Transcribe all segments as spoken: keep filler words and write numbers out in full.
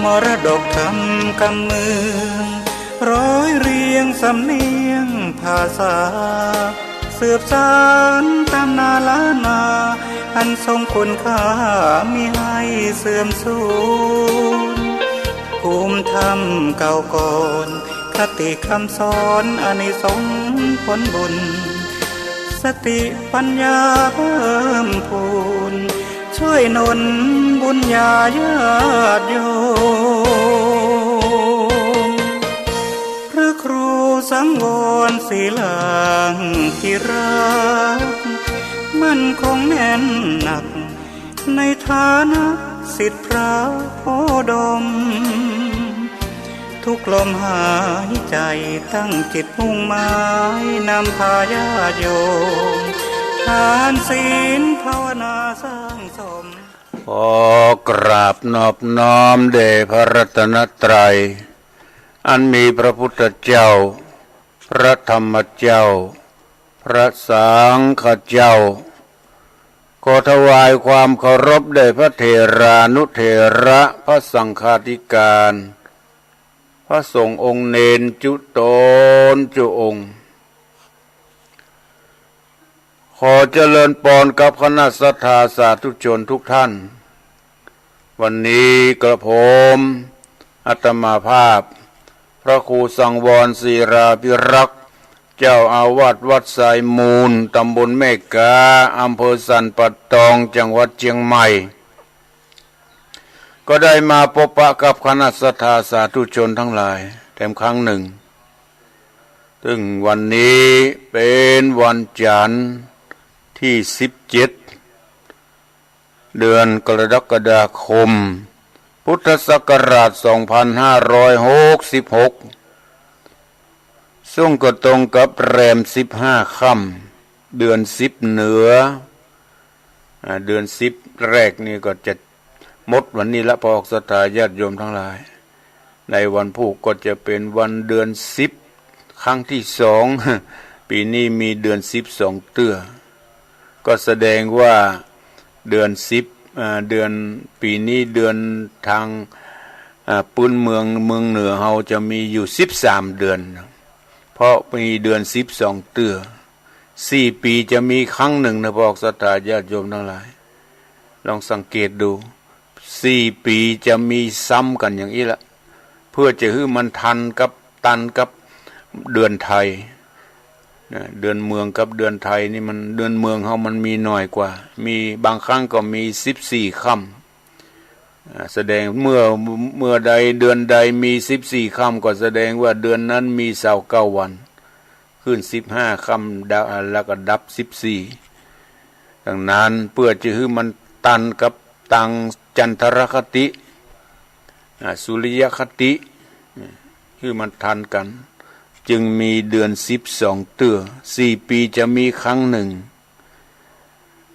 มรดกธรรมกำเมือง ร้อยเรียงสำเนียงภาษา สืบสานตำนานล้านนา อันทรงคุณค่ามิให้เสื่อมสูญ ภูมิธรรมเก่าก่อน คติคำสอนอานิสงส์ผลบุญ สติปัญญาเพิ่มพูน ช่วยหนุนบุญญาญาติโยม พระครูสังวรศิลาธิราช มั่นคงแน่นหนัก ในฐานะศิษย์พระโอดม ทุกลมหายใจตั้งจิตมุ่งหมาย นำพาญาติโยม ทานศีลภาวนาสร้างสม ขอกราบนอบน้อมแด่พระรัตนตรัย อันมีพระพุทธเจ้า พระธรรมเจ้า พระสังฆเจ้า ขอถวายความเคารพแด่พระเถรานุเถระ พระสังฆาธิการ พระสงฆ์องค์เณรจุ๊ตนจุ๊องค์ ขอเจริญปอนกับคณะศรัทธาสาธุชนทุกท่าน วันนี้กระผม อาตมาภาพ พระครูสังวรศิลาธิราช เจ้าอาวาสวัดสายมูล ตำบลแม่กา อำเภอสันป่าตอง จังหวัดเชียงใหม่ ก็ได้มาพบปะกับคณะศรัทธาสาธุชนทั้งหลายแถมครั้งหนึ่ง ซึ่งวันนี้เป็นวันจันทร์ที่สิบเจ็ด เดือนกรกฎาคม พุทธศักราชสองพันห้าร้อยหกสิบหก ซึ่งก็ตรงกับแรมสิบห้าค่ำ เดือนสิบเหนือ อ่า เดือนสิบแรกนี่ก็จะหมดวันนี้ละ พระออกศรัทธาญาติโยมทั้งหลาย ในวันพูกก็จะเป็นวันเดือนสิบครั้งที่สอง ปี๋นี้มีเดือนสิบสองเตื้อ ก็แสดงว่าเดือนสิบ อ่า เดือน ปี๋นี้เดือนตาง อ่า ปื้นเมือง เมืองเหนือเฮาจะมีอยู่สิบสามเดือน เพราะมีเดือนสิบสองเตื้อ สี่ปี๋จะมีครั้งหนึ่งนะ พระออกศรัทธาญาติโยมทั้งหลาย ลองสังเกตดู สี่ปี๋จะมีซ้ำกั๋นอย่างอี้ละ เพื่อจะหื้อมันตันกับ ตันกับเดือนไทยนะ เดือนเมืองกับเดือนไทยนี่มัน เดือนเมืองเฮามันมีน้อยกว่า มีบางครั้งก็มีสิบสี่ค่ำ อ่า แสดงเมื่อ เมื่อใดเดือนใดมีสิบสี่ค่ำ ก็แสดงว่าเดือนนั้นมีซาวเก้าวัน ขึ้นสิบห้าค่ำ ดะ แล้วก็ดับสิบสี่ ดังนั้นเพื่อจะหื้อมันตันกับตางจันทรคติ อ่า สุริยคติ หื้อมันตันกั๋น จึงมีเดือนสิบสองเตื้อ สี่ปี๋จะมีครั้งหนึ่ง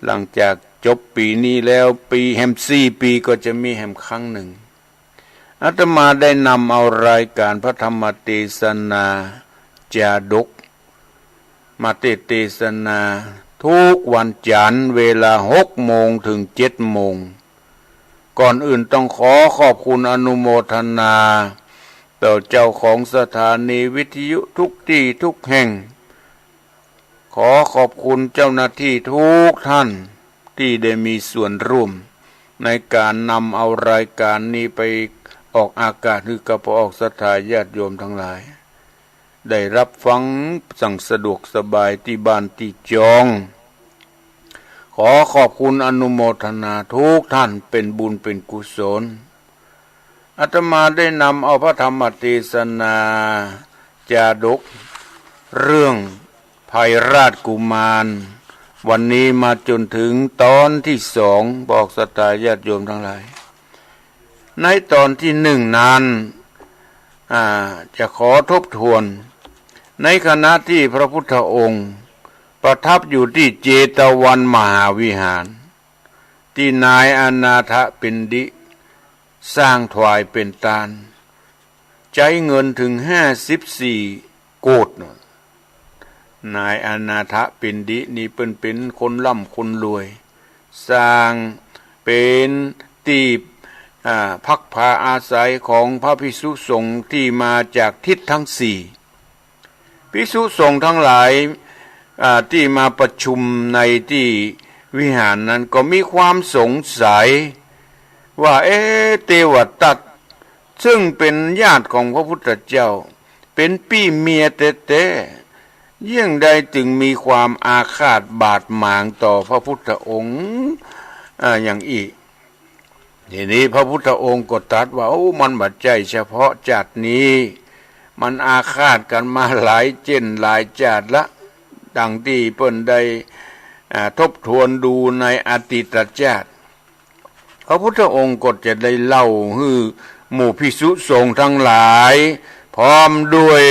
หลังจากจบปี๋นี้แล้ว ปี๋แหมสี่ปี๋ก็จะมีแหมครั้งหนึ่ง อาตมาได้นำเอารายการพระธรรมเตสนาจาดก มาเตสนาทุกวันจันทร์เวลาหกโมงถึงเจ็ดโมง ก่อนอื่นต้องขอขอบคุณอนุโมทนาต่อเจ้าของสถานีวิทยุทุกตี้ทุกแห่ง ขอขอบคุณเจ้าหน้าตี้ทุกท่านตี้ได้มีส่วนร่วมในก๋านนำเอารายการนี้ไปออกอากาศหื้อกับพระออกศรัทธาญาติโยมทั้งหลาย ได้ฮับฟังสังสะดวกสบายตี้บ้านตี้จอง ขอขอบคุณอนุโมทนาทุกท่านเป๋นบุญเป๋นกุศล อาตมาได้นำเอาพระธรรมเตสนาจาดก เรื่องภัยราชกุมาร วันนี้มาจ๋นถึงตอนตี้สอง พระออกศรัทธาญาติโยมทั้งหลาย ในตอนตี้หนึ่งนั้น อ่า จะขอทบทวน ในขณะตี้พระพุทธองค์ประทับอยู่ตี้เจตวันมหาวิหาร ตี้นายอนาถปิณฑิกะสร้างถวายเป๋นตาน ใจ๊เงินเถิงห้าสิบสี่โกฏย์ นายอนาถปิณฑิกะนี่เปิ้นเป๋นคนร่ำคนรวย สร้างเป๋นตี้ อ่า พักพาอาศัยของพระภิกษุสงฆ์ตี้มาจากทิศทั้งสี่ ภิกษุสงฆ์ทั้งหลาย อ่า ตี้มาประชุมในตี้วิหารนั้นก็มีความสงสัยว่า เอ๊ะ เตวทัต ซึ่งเป๋นญาติของพระพุทธเจ้า เป๋นปี้เมียแต๊ๆ เยียะใดจึงมีความอาฆาตบาดหมางต่อพระพุทธองค์ อ่า อย่างอี้ ทีนี้พระพุทธองค์ก็ตรัสว่า โอ้ มันบ่ใจ้เฉพาะจาตินี้ มันอาฆาตกั๋นมาหลายเจ้นหลายจาติละ ดังตี้เปิ้นได้ อ่า ทบทวนดูในอดีตจาติ พระพุทธองค์ก็จะได้เล่าหื้อหมู่ภิกษุสงฆ์ทั้งหลาย พร้อมด้วย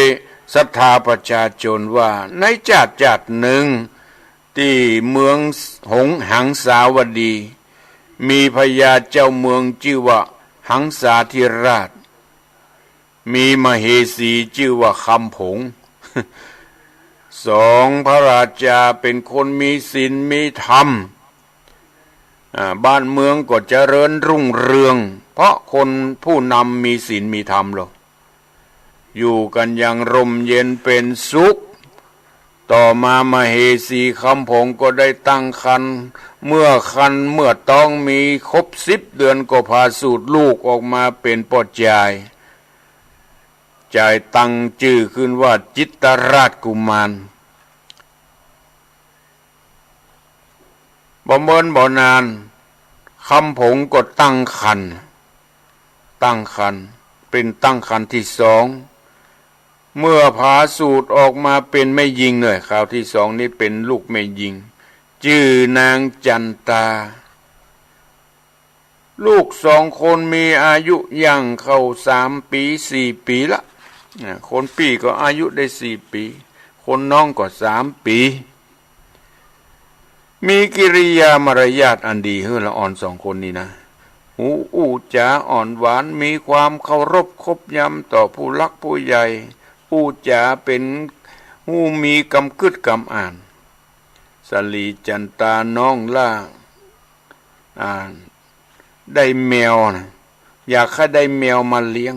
ศรัทธาประชาชนว่า ในจาติจาตินึ่ง ตี้เมืองหงส์ หังสาวดี มีพญาเจ้าเมืองจื้อว่าหังสาธิราช มีมเหสีจื้อว่าคำผง สองพระราจาเป๋นคนมีศีลมีธรรม อ่า บ้านเมืองก็เจริญรุ่งเรือง เพราะคนผู้นำมีศีลมีธรรมลอ อยู่กั๋นอย่างร่มเย็นเป๋นสุข ต่อมามเหสีคำผงก็ได้ตั้งครรภ์ เมื่อครรภ์เมื่อต๊องมีครบสิบเดือนก็ผ่าสูติลูกออกมาเป๋นป้อจาย จายตั้งจื้อขึ้นว่าจิตตราชกุมาร บ่เมินบ่นาน คำผงก็ตั้งครรภ์ ตั้งครรภ์ เป๋นตั้งครรภ์ตี้สอง เมื่อผ่าสูติออกมาเป๋นแม่ญิงเน่อ คราวตี้สองนี้เป๋นลูกแม่ญิง จื้อนางจันตา ลูกสองคนมีอายุย่างเข้าสามปี๋สี่ปี๋ละ อ่า คนปี้ก็อายุได้สี่ปี๋ คนน้องก็สามปี๋ มีกิริยามารยาทอันดี หื้อละอ่อนสองคนนี้นะ ฮู้อู้จ๋าอ่อนหวาน มีความเคารพคบยำต่อผู้หลักผู้ใหญ่ อู้จ๋าเป๋น ฮู้มีกำกึ๊ดกำอ่าน สลีจันตาน้องหล้า อ่า ได้แมวนะ อยากหื้อได้แมวมาเลี้ยง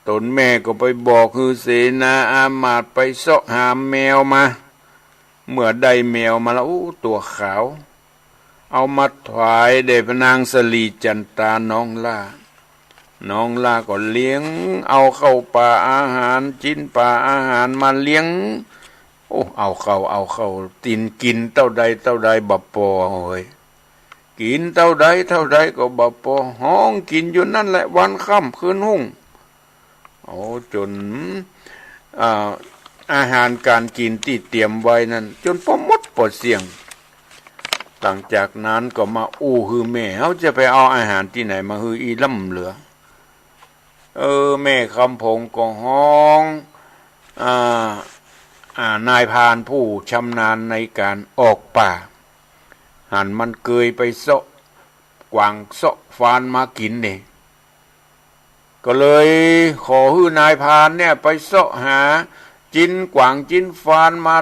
ต๋นแม่ก็ไปบอกหื้อเสนาอามาตย์ไปเซาะหาแมวมา เมื่อได้แมวมาแล้ว อู้ ตั๋วขาว เอามาถวายแด่พระนางสลีจันตาน้องหล้า น้องหล้าก็เลี้ยง เอาเข้าป่าอาหาร จิ๊นป่าอาหารมาเลี้ยง โอ้ เอาเข้า เอาเข้า กิ๋น กิ๋นเต้าใดเต้าใดบ่ปอเฮ้ย กิ๋นเต้าใดเต้าใดก็บ่ปอ ฮ้องกิ๋นอยู่นั้นแหละ วันค่ำคืนฮุ่ง โอ้ จ๋น อ่า อาหารก๋านกิ๋นตี้เตรียมไว้นั้น จ๋นปอหมดปอเสี้ยง หลังจากนั้นก็มาอู้หื้อแม่ เฮาจะไปเอาอาหารตี้ไหนมาหื้ออี้ล้ำเหลือ เออ แม่คำผงก็ฮ้อง อ่า อ่า นายพรานผู้ชำนาญในก๋านออกป่า หันมันเกยไปเซาะกวางเซาะฟานมากิ๋นนี่ ก็เลยขอหื้อนายพรานเนี่ยไปเซาะหาจิ๊นกวางจิ๊นฟานมา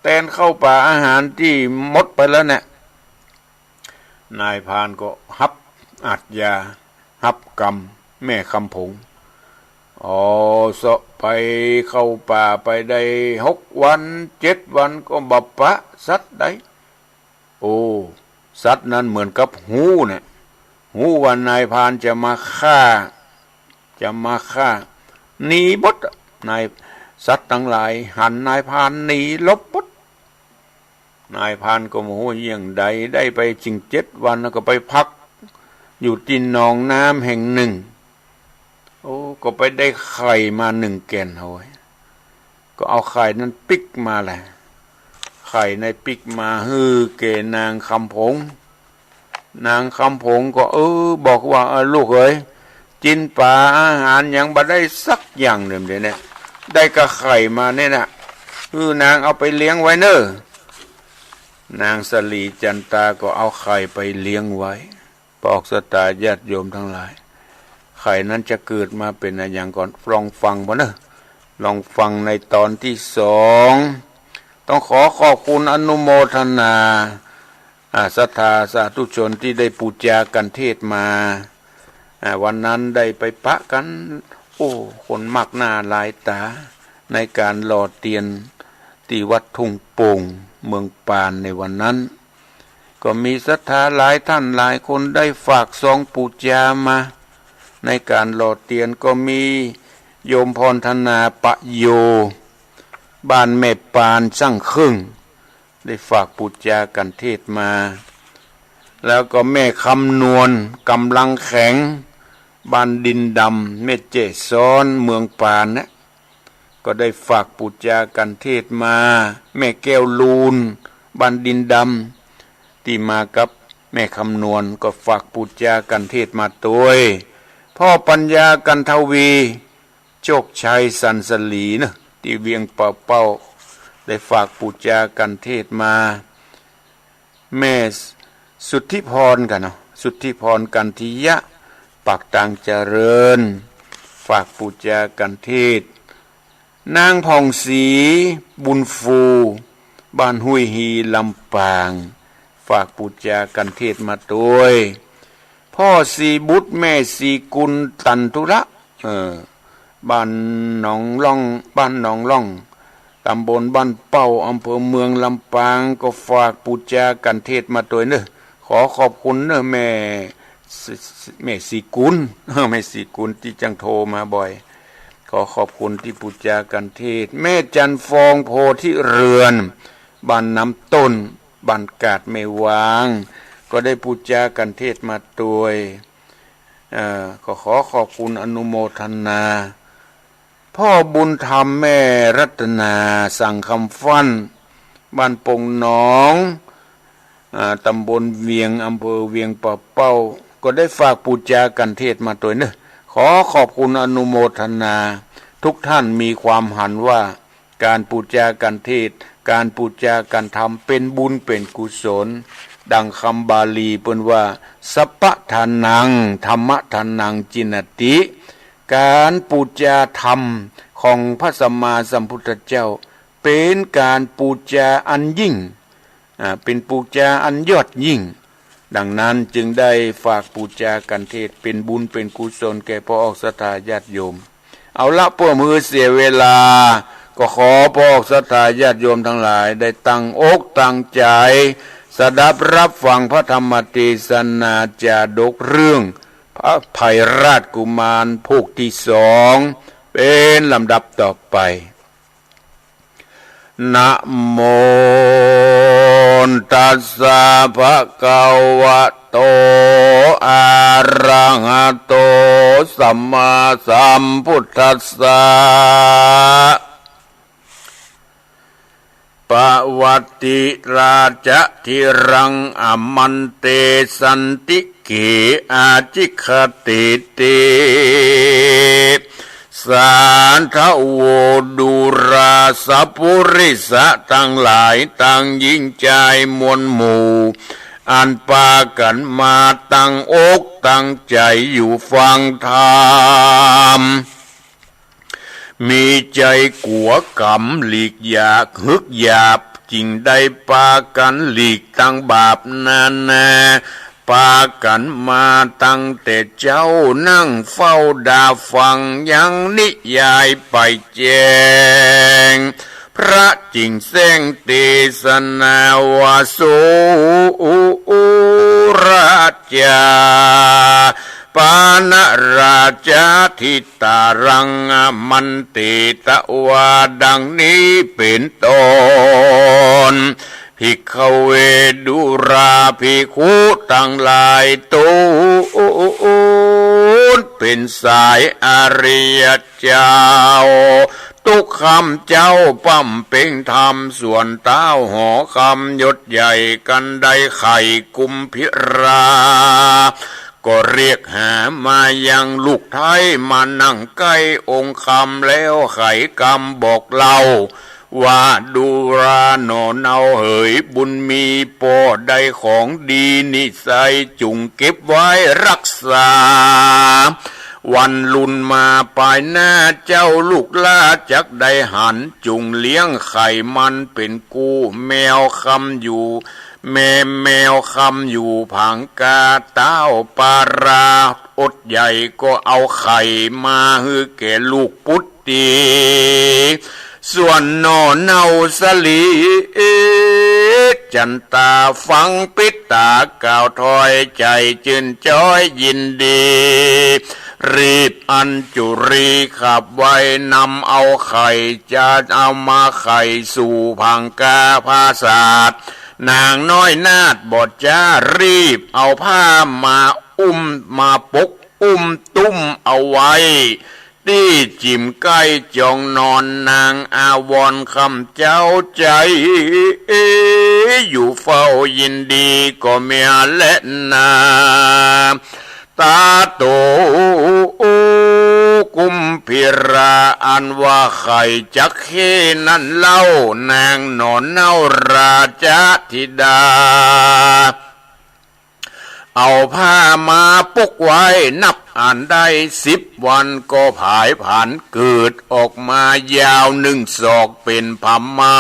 แตนเข้าป่าอาหารตี้หมดไปแล้วเนี่ย นายพรานก็ฮับอาชญา ฮับกรรมแม่คำผง อ๋อ เซาะไปเข้าป่าไปได้หกวันเจ็ดวันก็บ่ปะสัตว์ใด โอ้ สัตว์นั้นเหมือนกับฮู้เนี่ย ฮู้ว่านายพรานจะมาฆ่า จะมาฆ่า หนีหมด นาย สัตว์ตังหลายหันนายพรานหนีหลบหมด นายพรานก็โมโหอย่างใด ได้ไปจึงเจ็ดวันแล้วก็ไปพักอยู่ตี้หนองน้ำแห่งนึ่ง โอ้ ก็ไปได้ไข่มานึ่งแก่น โอ้ย ก็เอาไข่นั้นปิ๊กมาแหละ ไข่ในปิ๊กมาหื้อแก่นางคำผง นางคำผงก็ เออ บอกว่า เออ ลูกเอ๋ย จิ๊นป๋าอาหารหยังบ่ได้สักอย่างเดียวเนี่ย ได้ก้าไข่มาเนี่ยนะ หื้อนางเอาไปเลี้ยงไว้เน่อ นางสลีจันตาก็เอาไข่ไปเลี้ยงไว้ ปอกสตาญาติโยมทั้งหลาย ไข่นั้นจะเกิดมาเป๋นอะหยังก่อน ลองฟังบ่เน่อ ลองฟังในตอนตี้สอง ต้องขอขอบคุณอนุโมทนา อ่า ศรัทธาสาธุชนตี้ได้ปู๋จากัณฑ์เทศน์มา อ่า วันนั้นได้ไปปะกั๋น โอ้ คนมากหน้าหลายต๋า ในก๋านหล่อเตียนตี้วัดทุ่งโป่ง เมืองปานในวันนั้น ก็มีศรัทธาหลายต้านหลายคนได้ฝากซองปู๋จามา ในก๋านหล่อเตียนก็มีโยมพรธนาปะโย บ้านแม่ปานซั่งเคิ่ง ได้ฝากปู๋จากัณฑ์เทศน์มา แล้วก็แม่คำนวณ กำลังแข็ง บ้านดินดำ แม่เจ๊ซ้อน เมืองปานนะ ก็ได้ฝากปู๋จากัณฑ์เทศน์มา แม่แก้วลูน บ้านดินดำ ตี้มากับแม่คำนวณ ก็ฝากปู๋จากัณฑ์เทศน์มาตวย พ่อปัญญา กันทวี โชคชัย สันสลีเนอะ ตี้เวียงป่าเป้า ได้ฝากปู๋จากัณฑ์เทศน์มา แม่สุทธิพรกั๋นเนาะ สุทธิพร กันทิยะ ปากตางเจริญ ฝากปู๋จากัณฑ์เทศน์ นางผ่องศรี บุญฟู บ้านห้วยฮี ลำปาง ฝากปู๋จากัณฑ์เทศน์มาตวย พ่อศรีบุตร แม่ศรีกุล ตันธุระ เออ บ้านหนองล่อง บ้านหนองล่อง ตำบลบ้านเป้า อำเภอเมืองลำปาง ก็ฝากปู๋จากัณฑ์เทศน์มาตวยเนอะ ขอขอบคุณเนอะ แม่ แม่ศรีกุล แม่ศรีกุลตี้จั้งโทรมาบ่อย ขอขอบคุณตี้ปู๋จากัณฑ์เทศน์ แม่จันทร์ฟอง โพธิเรือน บ้านน้ำต้น บ้านกาดแม่วาง ก็ได้ปู๋จากัณฑ์เทศน์มาตวย เอ่อ ก็ขอขอบคุณอนุโมทนา พ่อบุญธรรม แม่รัตนา สังคำฟั่น บ้านโป่งหนอง อ่า ตำบลเวียง อำเภอเวียงป่าเป้า ก็ได้ฝากปู๋จากัณฑ์เทศน์มาตวยเนอะ ขอขอบคุณอนุโมทนา ทุกท่านมีความหันว่า ก๋านปู๋จากัณฑ์เทศน์ ก๋านปู๋จากัณฑ์ธรรม เป๋นบุญเป๋นกุศล ดังกำบาลีเปิ้นว่า สัพพะทานัง ธัมมะทานัง จินนติ ก๋านปู๋จาธรรมของพระสัมมาสัมพุทธเจ้า เป๋นก๋านปู๋จาอันยิ่ง อ่า เป๋นปู๋จาอันยอดยิ่ง ดังนั้นจึงได้ฝากปู๋จากัณฑ์เทศน์ เป๋นบุญเป๋นกุศลแก่ป้อออกศรัทธาญาติโยม เอาละ เปื้อบ่หื้อเสียเวลา ก็ขอป้อออกศรัทธาญาติโยมตังหลาย ได้ตั้งอกตั้งใจ๋ สดับฮับฟังพระธรรมเตสนาจาดกเรื่องพระไพราชกุมารภาคตี้สอง เป๋นลำดับต่อไป นะโมตัสสะ ภะคะวะโต อะระหะโต สัมมาสัมพุทธัสสะ ปวัตติราชะธิรัง อะมันเตสันติเข อาจิคติติ สาธะโว ดูราสะปุริสะตังหลาย ตังญิงจายมวลหมู่ อันปากั๋นมาตั้งอกตั้งใจ๋อยู่ฟังธรรม มีใจ๋กั๋วกำ หลีกอยาก หึกหยาบ จึงได้ปากั๋นหลีกตังบาปนานา ปากั๋นมาตั้งแต่เจ๊า นั่งเฝ้าดาฟัง ยังนิยายไปแจ้ง พระจึงแสดงเตสนาว่า สุราชา ปานะราชาธิตารัง อะมันเต ตะวา ดังนี้เป๋นต้น ภิกขเว ดูราภิกขุตังหลาย ตูนเป๋นสายอริยเจ้า ตุ๊กคำเจ้าบำเพ็งธรรม ส่วนต้าวหอคำยศใหญ่ กันได้ใค่กุมภิรา ก็เรียกหามายังลูกไท้ มานั่งใก้องค์คำแล้วไขกำบอกเล่า ว่าดูราหนอเนาเหย บุญมีป้อได้ของดีนิสัย จุ่งเก็บไว้ฮักษา วันลุนมาปายหน้า เจ้าลูกหล้าจักได้หัน จุ่งเลี้ยงใค่มันเป๋นกู้ แมวคำอยู่ แม่แมวคำอยู่ผางกา ต๊าวปาราอดใหญ่ก็เอาไข่มาหื้อแก่ลูกปุตติ ส่วนหน่อเน่าสลีจันตาฟังปิดตากล่าวถ้อย ใจ๋จื้นจ๊อยยินดี รีบอัญจุลีขับไว นำเอาไข่จะเอามาไข่สู่ผางกาผาสาท นางน้อยนาฏบ่จ๊า รีบเอาผ้ามาอุ้มมาปกอุ้มตุ้มเอาไว้ ตี้จิ่มใก้จองนอน นางอาวรณ์คำเจ้าใจ๋อยู่เฝ้ายินดีก็เมียและนา ตาโตกุมพีราอันว่าไข่จักเข้นั้นเล่า นางหน่อเน่าราชธิดา เอาผ้ามาปกไว้นับอันได้สิบวันก็ผายผันเกิดออกมายาวหนึ่งศอกเป๋นผมา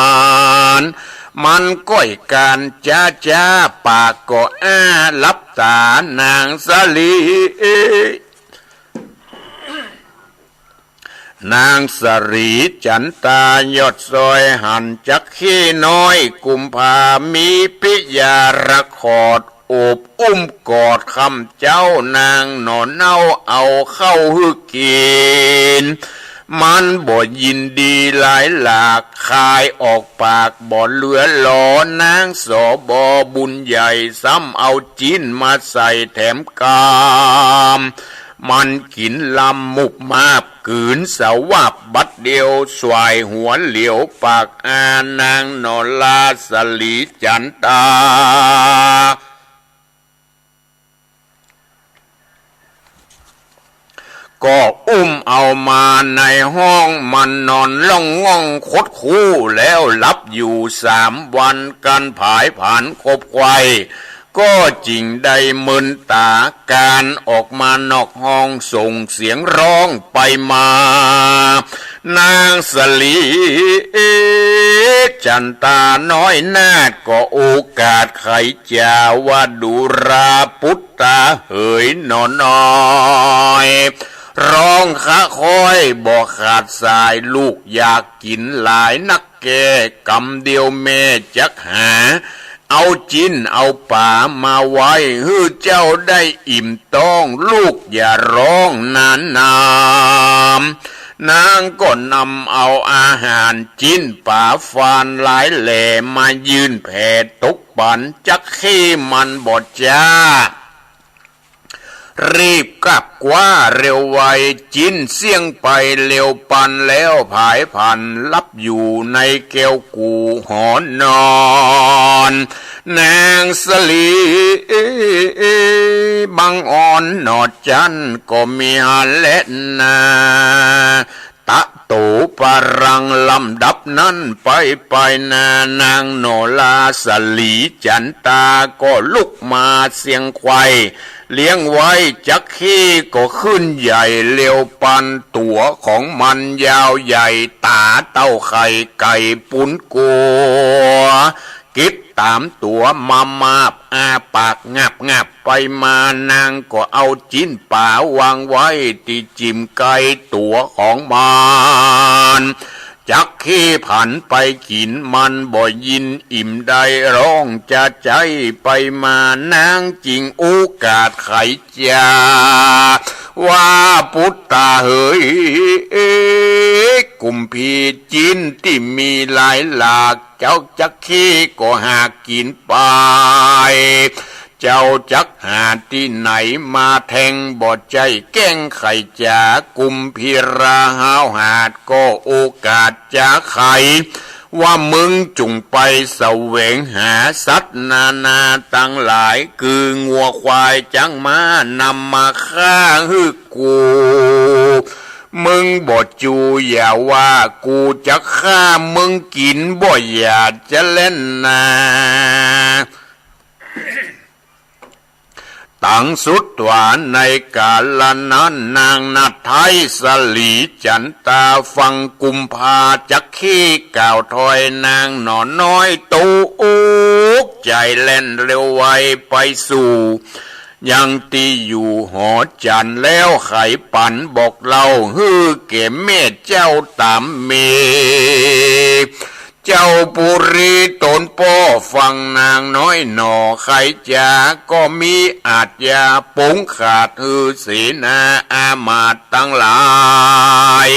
น มันก้อยก๋านจ๊าจ๊าปากก็อ้าหลับตานางสลี นางสลีจันตายอดซอยหันจักเข้น้อยกุมภามีปิยาระขอดโอบอุ้มกอดคำเจ้านางหน่อเน่าเอาเข้าหื้อกิ๋น มันบ่ยินดีหลายหลากคายออกปากบ่เหลือหลอนางสบบุญใหญ่ซ้ำเอาจิ๊นมาใส่แถมกำ มันกิ๋นลำมุบมาบกื๋นสวาบบัดเดียวส่ายหัวเหลียวปากอานางหน่อราสลีจันตา ก็อุ้มเอามาในห้องมันนอนล่องง่องคดคู้แล้วหลับอยู่สามวัน กันผายผันคบไขว่ ก็จึงได้เมินต๋าก๋านออกมานอกห้องส่งเสียงฮ้องไปมา นางสลีจันตาน้อยนาฏก็โอกาสไขจ๋าว่าดูราปุตตาเหยหน่อน้อย ฮ้องคะคอยบ่ขาดสาย ลูกอยากกิ๋นหลายนักแก่ กำเดียวแม่จักหา เอาจิ๊นเอาป๋ามาไว้หื้อเจ้าได้อิ่มต๊อง ลูกอย่าฮ้องนานนาม นางก็นำเอาอาหารจิ๊นป๋าฟานหลายแหล่มายื่นแผ่ตกปั๋นจักเข้มันบ่จ๊า รีบกลับคว้าเร็วไว จิ๊นเสี้ยงไปเร็วปันแล้วผายผันหลับอยู่ในแก้วกู่หอนอน นางสลีบังอ่อนหนอจั้นก็มีหันแลนา ตะโตปะรังลำดับนั้นไป ไปนานางหน่อราสลีจันตาก็ลุกมาเสียงไขว่ เลี้ยงไว้จักเข้ก็ขึ้นใหญ่เร็วปัน ตั๋วของมันยาวใหญ่ต๋าเต้าไข่ไก่ปูนกั๋ว เก็บต๋ามตั๋วมามาบอ้าปากงับงับไปมา นางก็เอาจิ๊นป๋าวางไว้ตี้จิ่มไกตั๋วของมัน จักเข้ผันไปกิ๋น มันบ่ยินอิ่มได้ฮ้องจะใจ๊ไปมา นางจึงโอกาสไขจ๋าว่าปุตตาเหย กุมภี จิ๊นตี้มีหลายหลาก เจ้าจักเข้ก็หากิ๋นไป เจ้าจักหาตี้ไหนมาแทง บ่ใจ้แก้งไขจ๋า กุมภีราห้าวหาญ ก็โอกาสจะไขว่ามึงจุ่งไปแสวงหาสัตว์นานาตังหลาย คืองัวควายจ๊างม้านำมาฆ่าหื้อกู มึงบ่จู๋อย่าว่ากูจักฆ่ามึงกิ๋นบ่อย่าจะแล่นนา ตังสุดว่าในกาละนั้นนางนาฏไทยสลีจันตาฟังกุมภาจักเข้กล่าวถ้อยนางหน่อน้อยตกอก ใจ ใจแล่นเร็วไวไปสู่ยังตี้อยู่หอจันทร์ แล้วไขปั๋นบอกเล่าหื้อแก่แม่เจ้าต๋ามเม เจ้าปุรีตนป้อฟังนางน้อยหน่อ ใคจ๋าก็มีอาชญาปงขาดหื้อเสนาอามาตย์ตังหลาย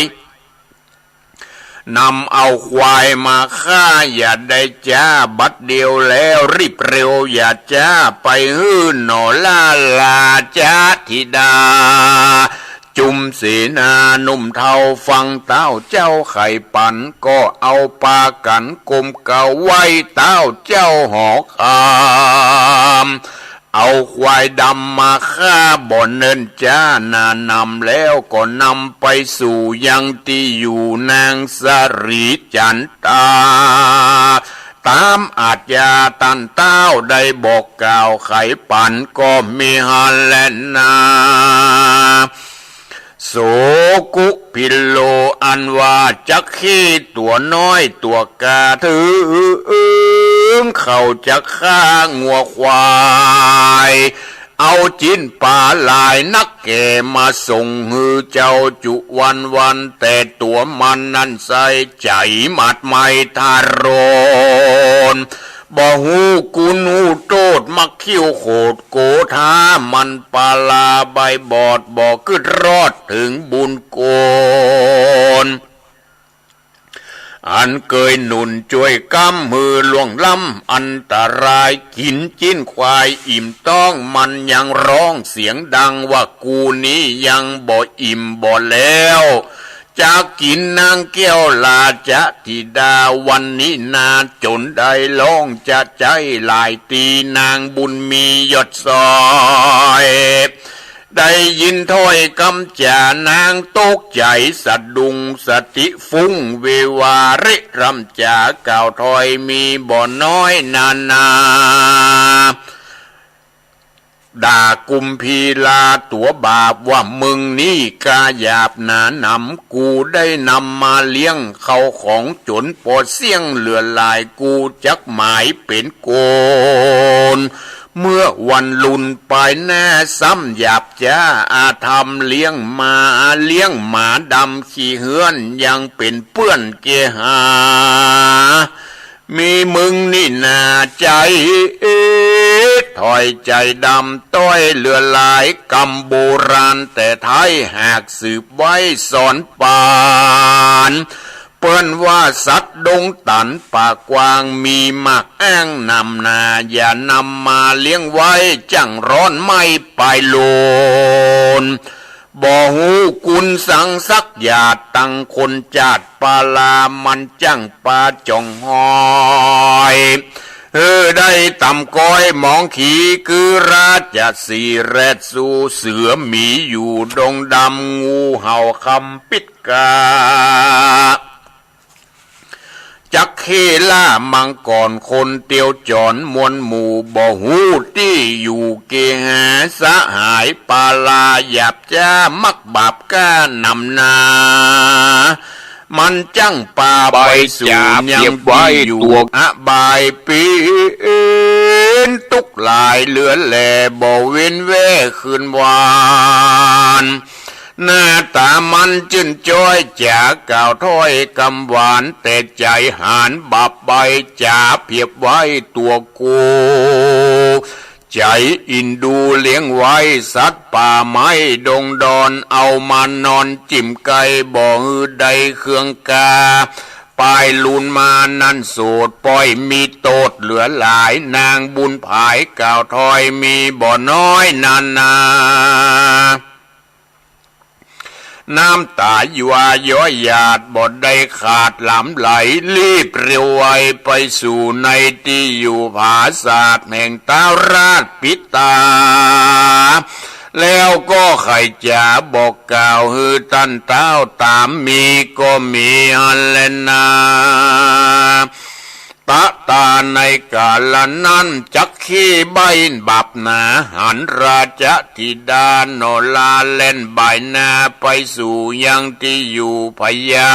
นำเอาควายมาฆ่าอย่าได้จ๊า บัดเดียวแล้วรีบเร็วอย่าจ๊า ไปหื้อหน่อล่าราชธิดา จุมเสนาหนุ่มเฒ่าฟังเต้าเจ้าไขปั๋น ก็เอาปากั๋นกรมเกล้าไหว้เต้าเจ้าหอคำ เอาควายดำมาฆ่าบ่เนิ่นจ๊า หน้านำแล้วก็นำไปสู่ยังตี้อยู่นางสะหลีจั๋นต๋า ต๋ามอาชญาต้านเต้าได้บอกกล่าวไขปั๋นก็มีหั้นแลนา โสกุพิลโล อันว่าจักเข้ตั๋วน้อยตั๋วกา เถิงเขาจักฆ่างัวควาย เอาจิ๊นป๋าหลายนักแก่มาส่งหื้อเจ้าจุวันวัน แต่ตั๋วมันนั้นใส่ใจ๋หมาดไหม้ทารน บ่ฮู้กุณฮู้โต้ษ มักคิ้วโขดโกธา มันปาลาใบบอด บ่กึ๊ดรอดเถิงบุญกุศล อันเกยหนุนจ้วยก๊ำหื้อล่วงล้ำอันตราย กิ๋นจิ๊นควายอิ่มต๊อง มันยังฮ้องเสียงดังว่า กูนี้ยังบ่อิ่มบ่แล้ว จะกิ๋นนางแก้วราชธิดาวันนี้นา จ๋นได้ฮ้องจะใจ๊หลายตี้ นางบุญมียอดซอย ได้ยินถ้อยกำจ๋านางตกใจ๋สะดุ้ง สติฟุ้งเววาริร่ำจ๋ากล่าวถ้อยมีบ่น้อยนานา ด่ากุมภีราตั๋วบาปว่า มึงนี้กล้าหยาบหนาหนำ กูได้นำมาเลี้ยงเข้าของจ๋นปอเสี้ยงเหลือหลาย กูจักหมายเป๋นคนเมื่อวันลุน ปายหน้าซ้ำหยาบจ๊า อาธรรมเลี้ยงหมา เลี้ยงหมาดำขี้เฮื้อน ยังเป๋นเปื้อนเกหา มีมึงนี่นาใจ๋ถ้อยใจ๋ดำ ต้อยเหลือหลายกำโบราณแต่ไท้ หากสืบไว้สอนป๋าน เปิ้นว่าสัตว์ดงตันป่ากว้าง มีมากอ้างหนำนา อย่านำมาเลี้ยงไว้ จั้งฮ้อนไหม้ปายโลน บ่ฮู้กุณสังสักหยาด ตังคนจาติปาลา มันจั้งปาจ๋องหอย เออ ได้ต่ำก้อยหมองขี คือราชสีห์แรดสู้เสือหมีอยู่ดงดำ งูเห่าคำปิดกา จักเข้ล่ามังกร คนเตียวจ๋อนมวลหมู่ บ่ฮู้ตี้อยู่เกหา สหายปาลาหยาบจ๊า มักบาปกล้าหนำนา มันจั้งปาไปสู่ยังตี้อยู่อบาย เป๋นตุ๊กข์หลายเหลือแล บ่เว้นแว่คืนวัน หน้าต๋ามันจื้นจ้อย จ๋ากล่าวถ้อยกำหวาน แต่ใจ๋หานบาปใบ จ๋าเผียบไว้ตั๋วกู ใจ๋อินดูเลี้ยงไว้สัตว์ป่าไม้ดงดอน เอามานอนจิ่มไก่ บ่หื้อได้เคืองกา ปายลุนมานั้นโสด ป้อยมีโต้ษเหลือหลาย นางบุญผายกล่าวถ้อยมีบ่น้อยนานา น้ำต๋ายวาย้อยหยาด บ่ได้ขาดหลำไหล รีบเร็วไวไปสู่ในตี้อยู่ผาสาทแห่งท้าวราชปิตา แล้วก็ใค่จ๋าบอกกล่าวหื้อต้านเต้าต๋ามมีก็มีหั้นแลนา ตะตาในกาละนั้นจักเข้ใบ้บาปหนา หันราชธิดาหน่อลาแล่นบ่ายหน้าไปสู่ยังตี้อยู่พญา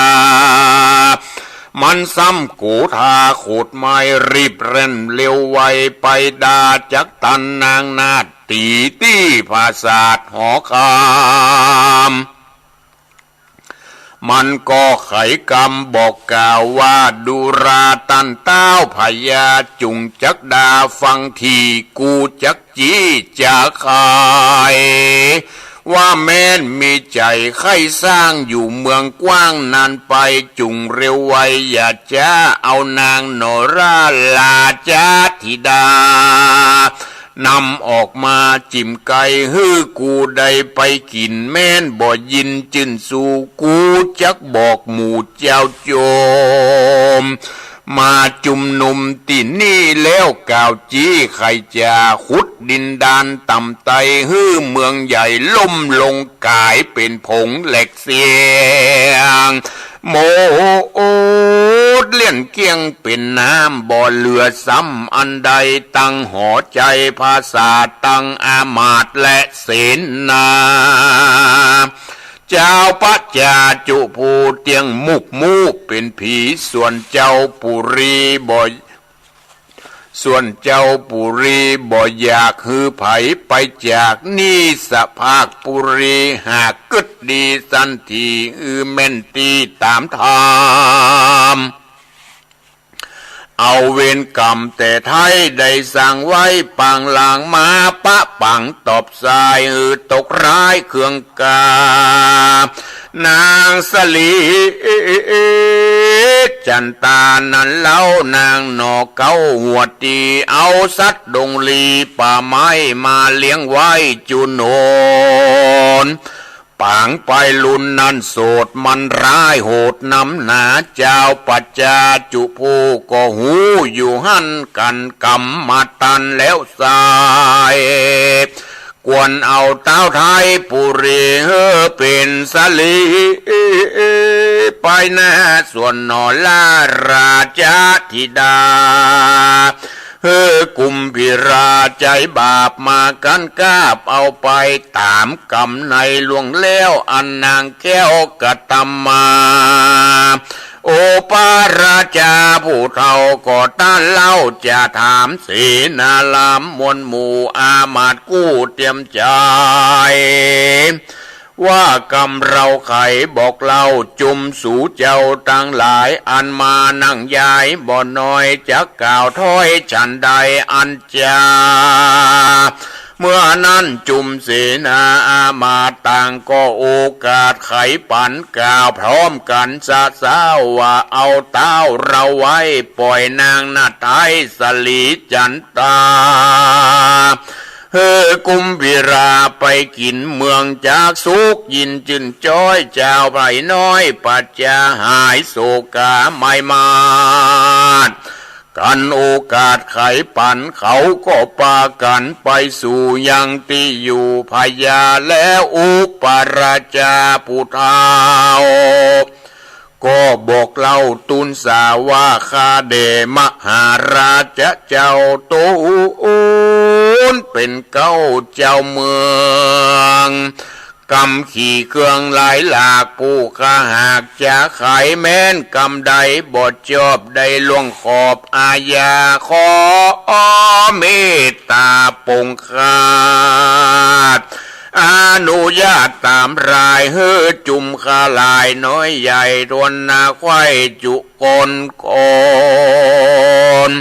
มันซ้ำโกธาโขดไม้ รีบแล่นเร็วไวไป ดาจักตันนางนาฏ ตี๋ตี้ผาสาทหอคำ มันก็ไขกำบอกกล่าวว่า ดูราต้านต้าวพญา จุ่งจักดาฟังที กูจัก จี้จ๋าไข ว่าแม่นมีใจ๋ใค่สร้างอยู่เมืองกว้างนั้นไป จุ่งเร็วไวอย่าจ๊า เอานางโนราราชธิดา นำออกมาจิ่มไก่ หื้อกูได้ไปกิ๋น แม่นบ่ยินจื้นสู กูจักบอกหมู่เจ้าโจม มาจุมนุมตี้นี่แล้วกล่าวจี้ไขจ๋า ขุดดินดานต่ำไต หื้อเมืองใหญ่ล่มลงก๋ายเป๋นผงแหลกเสี้ยง หมดเลี้ยนเกลี้ยงเป๋นน้ำ บ่เหลือซ้ำอันใด ตังหอใจ๋ผาสาท ตังอามาตย์และเสนา จาวประจาจุภูเตี้ยงมุกมูเป๋นผี ส่วนเจ้าปุรีบ่ ส่วนเจ้าปุรีบ่อยากหื้อใผไปจากนี่ สภาคปุรีหากกึ๊ดดีสันที อือแม่นตี้ต๋ามธรรม เอาเวรก๋รรมแต่ไท้ได้สั่งไว้ ปางหลังมาปะปังตอบสาย หื้อตกร้ายเคืองกา นางสลีจันตานั้นเล่า นางหน่อเก๊าหัวตี เอาสัตว์ดงลีป่าไม้มาเลี้ยงไว้จุนน ปางไปลุนนั้นโสดมันร้ายโหดหนำหนา จาวประจาจุภูก็ฮู้อยู่หั้น กั๋นกรรมมาตันแล้วสาย ควรเอาต้าวไทยปุรีหื้อเป๋นสลีไปหน้า ส่วนหน่อราชธิดา หื้อกุมพีราใจ๊บาปมากั๋นกาบเอาไป ต๋ามกรรมในหลวงแล้ว อันนางแก้วกระตำมา โอปาราจาผู้เฒ่าก็ต้านเล่า จะถามเสนารามมวลหมู่ อามาตย์กู้เตรียมใจ๋ ว่ากำเล่าไขบอกเล่า จุมสูเจ้าตังหลาย อันมานั่งยายบ่น้อย จักกล่าวถ้อยฉันใด อันจา เมื่อนั้นจุมเสนาอามาตย์ต่างก็โอกาสไขปัน กล่าวพร้อมกั๋นสะซ้าวว่า เอาต้าวเฮาไว้ ป่อยนางนาฏไทยสลีจันตา หื้อกุมพีราไปกิ๋นเมืองจักสุข ยินจื้นจ๊อย จาวไพร่น้อยประจาหายโศกาไมมาด กั๋นโอกาสไขปัน เขาก็ปากั๋นไปสู่ยังตี้อยู่พญา แล้วอุปราจาผู้เฒ่า ก็บอกเล่าตูนสาว่า ข้าแด่มหาราชเจ้า ตูนเป๋นเก๊าเจ้าเมือง กำขี่เครื่องหลายหลาก ผู้ข้าหากจะไขแม้นกำใดบ่จอบ ได้ล่วงขอบอาญา ขอเมตตาปรงข้า อนุญาตต๋ามราย หื้อจุมข้าหลายน้อยใหญ่ ถ้วนหน้าใคว่จุคนคน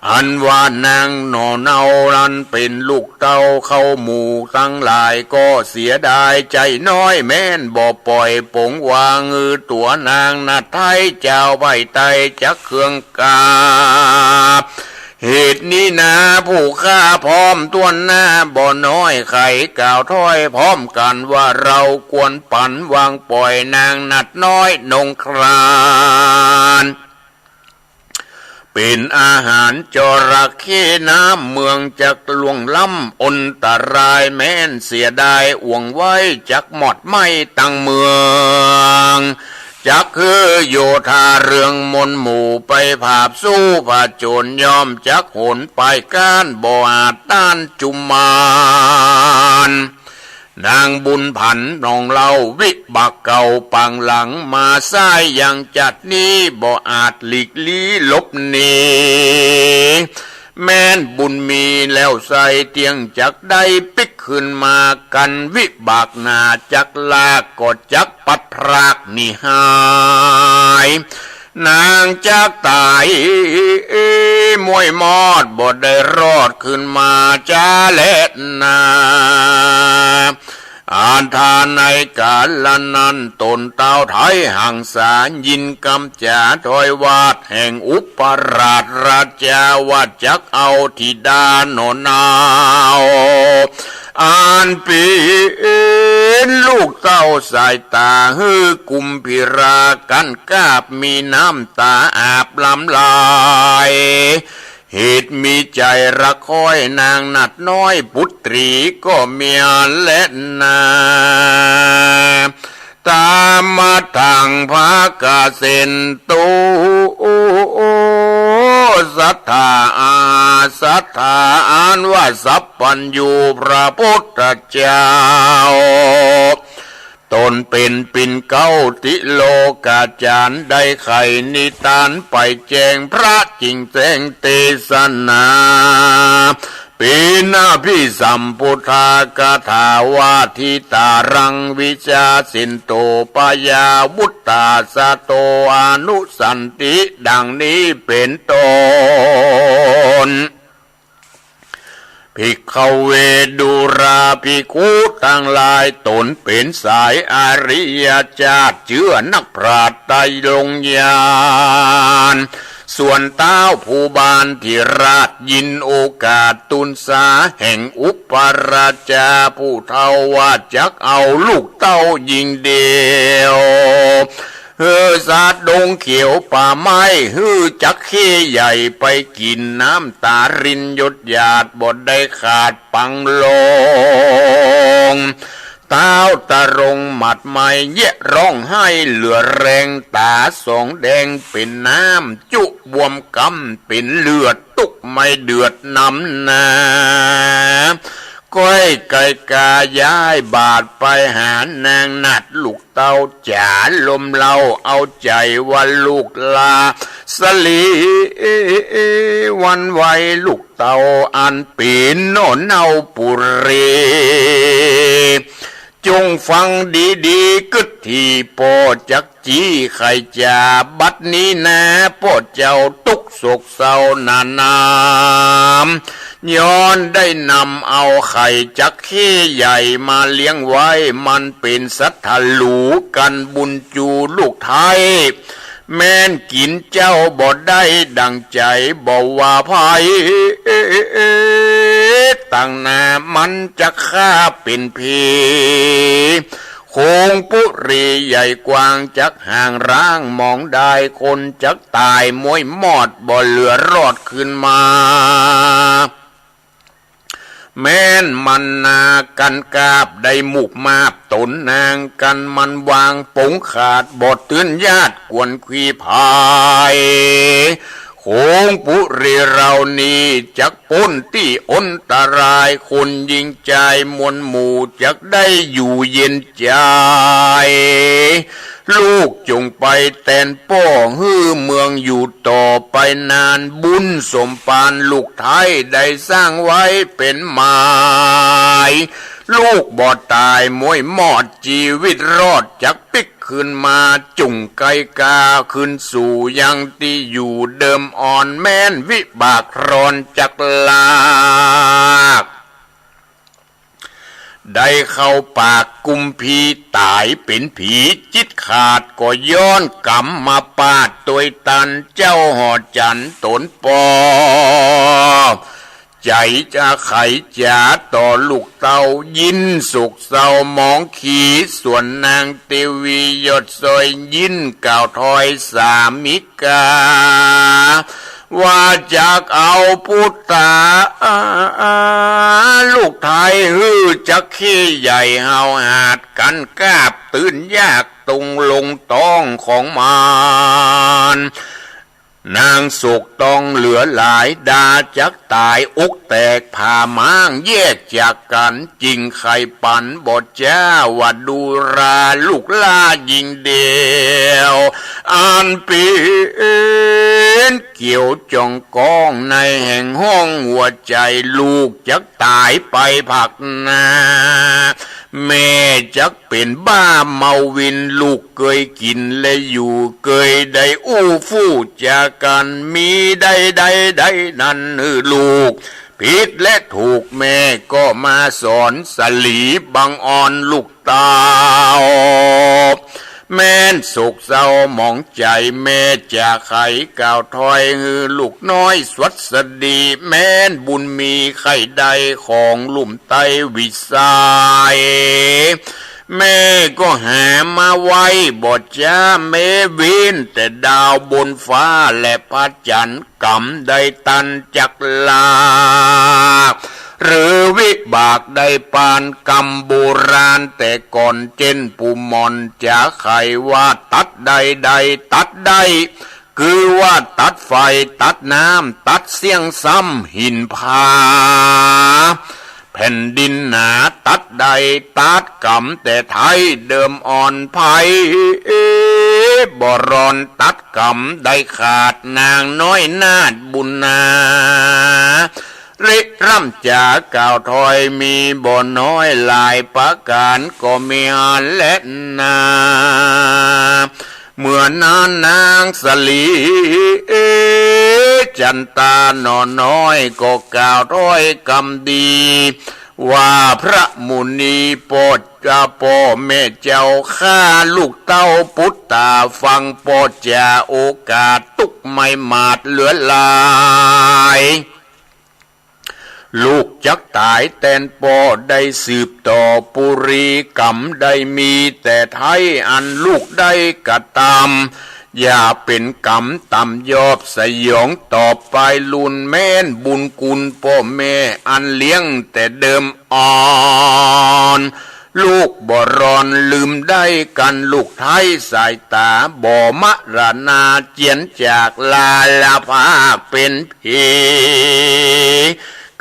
อันว่านางหน่อเนานั้นเป๋นลูกเต้าเข้าหมู่ตังหลาย ก็เสียดายใจ๋น้อย แม้นบ่ป่อยปรงวาง หื้อตั๋วนางนาฏไทยจาวไพร่ไต้จักเคืองกา เหตุนี้นาผู้ข้าพร้อมถ้วนหน้าบ่น้อย ไขกล่าวถ้อยพร้อมกั๋นว่า เฮาควรปั๋นวางป่อยนางนาฏน้อยนงคราน เป๋นอาหารจระเข้น้ำ เมืองจักล่วงล้ำอนตราย แม้นเสียดายอ่วงไว้จักหมอดไหม้ตังเมือง จักหื้อโยธาเรืองมนหมู่ไปผาบสู้ผจญ ย่อมจักหนปายก้านบ่อาจต้านจุมมาร นางบุญผันน้องเล่าวิบากเก่าปางหลังมาซ้าย ยังจัดนี้บ่อาจหลีกลี้หลบหนี แม้นบุญมีแล้วไส้เตี้ยงจักได้ปิ๊กคืนมา กันวิบากหน้าจักลากก็จักปัดพรากหนีหาย นางจักต๋ายม้วยมอดบ่ได้รอดคืนมาจาแลนา อันธาในกาละนั้นต๋นต้าวไทยหังสายินกำจ๋าถ้อยวาดแห่งอุปราชราชาว่าจักเอาธิดาหนอหนาว อันเป๋นลูกเต้าสายต๋าหื้อกุมภีรากั้นกราบมีน้ำต๋าอาบลำลาย เหตุมีใจ๋รักใค่นางหนาดน้อยปุตตรีก็เมียแลนา ตามมาตังภาคเกษตรโต สัตถาอาสัตถาอันว่าสัพพัญญูพระพุทธเจ้า ต๋นเป๋นปิ่นเกล้าติโลกาจารย์ได้ไขนิทานไปแจ้งพระจิ่งแจ้งเตสนา เป๋นอภิสัมพุทธาคาถาว่า ทิตารังวิชาสินโต ปยาวุตตาสะโต อนุสันติ ดังนี้เป๋นต้น ภิกขเวดูราภิกขุตังหลาย ต๋นเป๋นสายอริยจาติ เจื้อนักปราชญ์ไตรลงญาณ ส่วนต้าวผู้บานธิราชยินโอกาสตุนสาแห่งอุปราชาผู้เฒ่าว่าจักเอาลูกเต้าหญิงเดียว หื้อสัตว์ดงเขียวป่าไม้ หื้อจักเข้ใหญ่ไปกิ๋น น้ำต๋ารินหยดหยาดบ่ได้ขาดปังลง ต้าวตะรงหมัดไหม้เยียะร้องไห้เหลือแรง ต๋าสองแดงเป๋นน้ำจุบวมกำเป๋นเลือด ตุ๊กข์ไม่เดือดนำนา ก้อยไก่กาย้ายบาทไปหานางหนาดลูกเต้าจ๋าลมเล่าเอาใจ๋ว่าลูกหล้าสะหลี หวั่นไหวลูกเต้าอันเป๋นหน่อเน่าปุเร จงฟังดีๆ กึ๊ดตี้ป้อจัก จี้ไขจ๋าบัดนี้นา ป้อเจ้าตุ๊กข์โศกเศร้าหนาหนาม ย้อนได้นำเอาไข่จักเข้ใหญ่มาเลี้ยงไว้ มันเป๋นสัตว์หลูกั๋นบุญจูลูกไท้ แม้นกิ๋นเจ้าบ่ได้ดั่งใจ๋ บ่ว่าใผ ตังหน้ามันจักฆ่าเป๋นผี โขงปุรีใหญ่กว้างจักห่างร้างมองได้ คนจักต๋ายม้วยมอดบ่เหลือรอดคืนมา แม้นมันนากันกาบได้หมุบมาบต๋นนางกันมันวางป๋งขาดบ่เตือนญาติกวนขวีผาย โขงปุรีเรานี้จัก ป๊นตี้อันตราย คนญิงจายมวลหมู่จักได้อยู่เย็นใจ๋ ลูกจงไปแตนป้อหื้อเมืองอยู่ต่อไปนาน บุญสมภารลูกไท้ได้สร้างไว้เป๋นหมาย ลูกบ่ต๋ายม้วยมอดจีวิตรอดจักปิ๊ก คืนมาจุ่งไกกาคืนสู่ยังตี้อยู่เดิมอ่อน แม้นวิบากรอนจักลาก ได้เข้าปากกุมภีต๋ายเป๋นผีจิตขาด ก็ย้อนก๋รรมมาปาดตวยตัน เจ้าหอจันต๋นป้อ ใจ๋จะไขจ๋าต่อลูกเต้า ยินโศกเศร้ามองขี ส่วนนางเตวียอดซอยยินกล่าวถ้อยสามิกา ว่าจักเอาปุตตา ลูกไท้หื้อจักเข้ใหญ่ เฮาหาดกันกาบตื่นยากตรงลงต๊องของมัน นางโศกตองเหลือหลาย ด่าจักต๋าย อกแตกผ่าม้าง แยกจากกั๋น จึงใค่ปันบ่าจ้า ว่าดูราลูกหล้าญิงเดียว อันเป๋นเกลียวจ้องก้อง ในแห่งห้องหัวใจ๋ ลูกจักต๋ายไปภาคหน้า แม่จักเป๋นบ้าเมาวิน ลูกเกยกิ๋นและอยู่ เกยได้อู้ฟู่จ๋ากั๋น มีใดใดใดนั้นหื้อลูก ผิดและถูกแม่ก็มาสอน สลีบังอ่อนลูกเต้า แม่นโศกเศร้าหมองใจ๋ แม่จะใค่กล่าวถ้อย หื้อลูกน้อยสวัสดี แม่นบุญมีใค่ได้ของลุ่มไต้วิสัย แม่ก็หามาไหว้บ่จ้า แม่เว้นแต่ดาวบนฟ้า และพระจั๋นทร์ ก๋ำได้ตันจักลา หรือวิบากได้ปานกรรมโบราณแต่ก่อน เจ้นปู่หม่อนจะใค่ว่าตัดได้ได้ตัดได้ คือว่าตัดไฟตัดน้ำตัดเสี้ยงซ้ำหินผา แผ่นดินหนาตัดได้ตัดก๋ำแต่ไท้ เดิมอ่อนไพบ่รอนตัดก๋ำได้ขาด นางน้อยนาฏบุญนา ริร่ำจ๋ากล่าวถ้อยมีบ่น้อย หลายประก๋านก็มีอันแลนา เมื่อนั้นนางสลีจันตาหน่อน้อย ก็กล่าวถ้อยกำดี ว่าพระมุนีโปรดจะ ป้อแม่เจ้าข้าลูกเต้าปุตตา ฟังป้อจาโอกาส ตุ๊กข์ไม่หมาดเหลือหลาย ลูกจักต๋ายแตนป้อ ได้สืบต่อปุรีกรรม ได้มีแต่ไท้อันลูกได้กระตำ อย่าเป๋นกรรมต่ำยอบ สยองต่อไปลุน แม่นบุญคุณป้อแม่อันเลี้ยงแต่เดิมอ่อน ลูกบ่รอนลืมได้กั๋น ลูกไท้สายต๋าบ่มรณา เจียนจากลาลาภาพเป๋นผี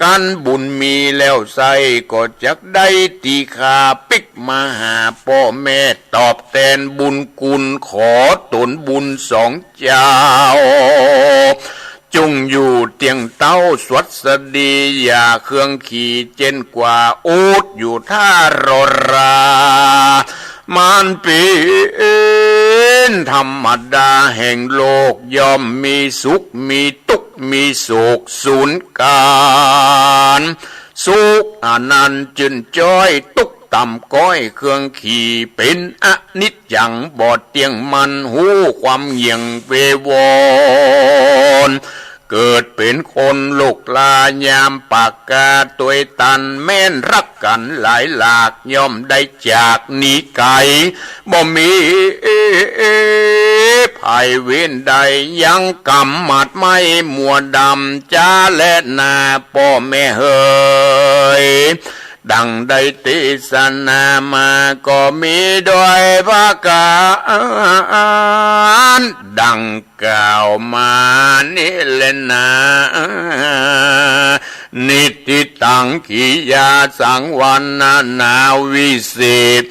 กั๋นบุญมีแล้วไส้ ก็จักได้ตีข้าปิ๊กมาหาป้อแม่ตอบแตนบุญคุณ ขอตนบุญสองเจ้า จงอยู่เตียงเต้าสวัสดี อย่าเคืองขี่เจ้นกว่า อดอยู่ท่ารอรา มันเป๋นธรรมดาแห่งโลก ย่อมมีสุขมีตุ๊กข์ มีโศกสูญก๋าน สุขอันนั้นจื้นจ้อย ตุ๊กข์ต่ำก้อย เคืองขี่เป๋นอนิจจัง บ่เตี้ยงมั่น ฮู้ความเหี่ยงเววอน เกิดเป๋นคนโลกลายามปากกาตวยตัน แม่นฮักกั๋นหลายหลาก ย่อมได้จากหนีไก๋ บ่มีภัยเวรใด ยังกำหมัดไม้มัวดำ จ๊าและนาป้อแม่เหย ดังได้เตสนามา ก็มีโดยประก๋านดังกล่าวมานี้แลนา นิทธิตัง กิยาสังวรรณนาวิเศษ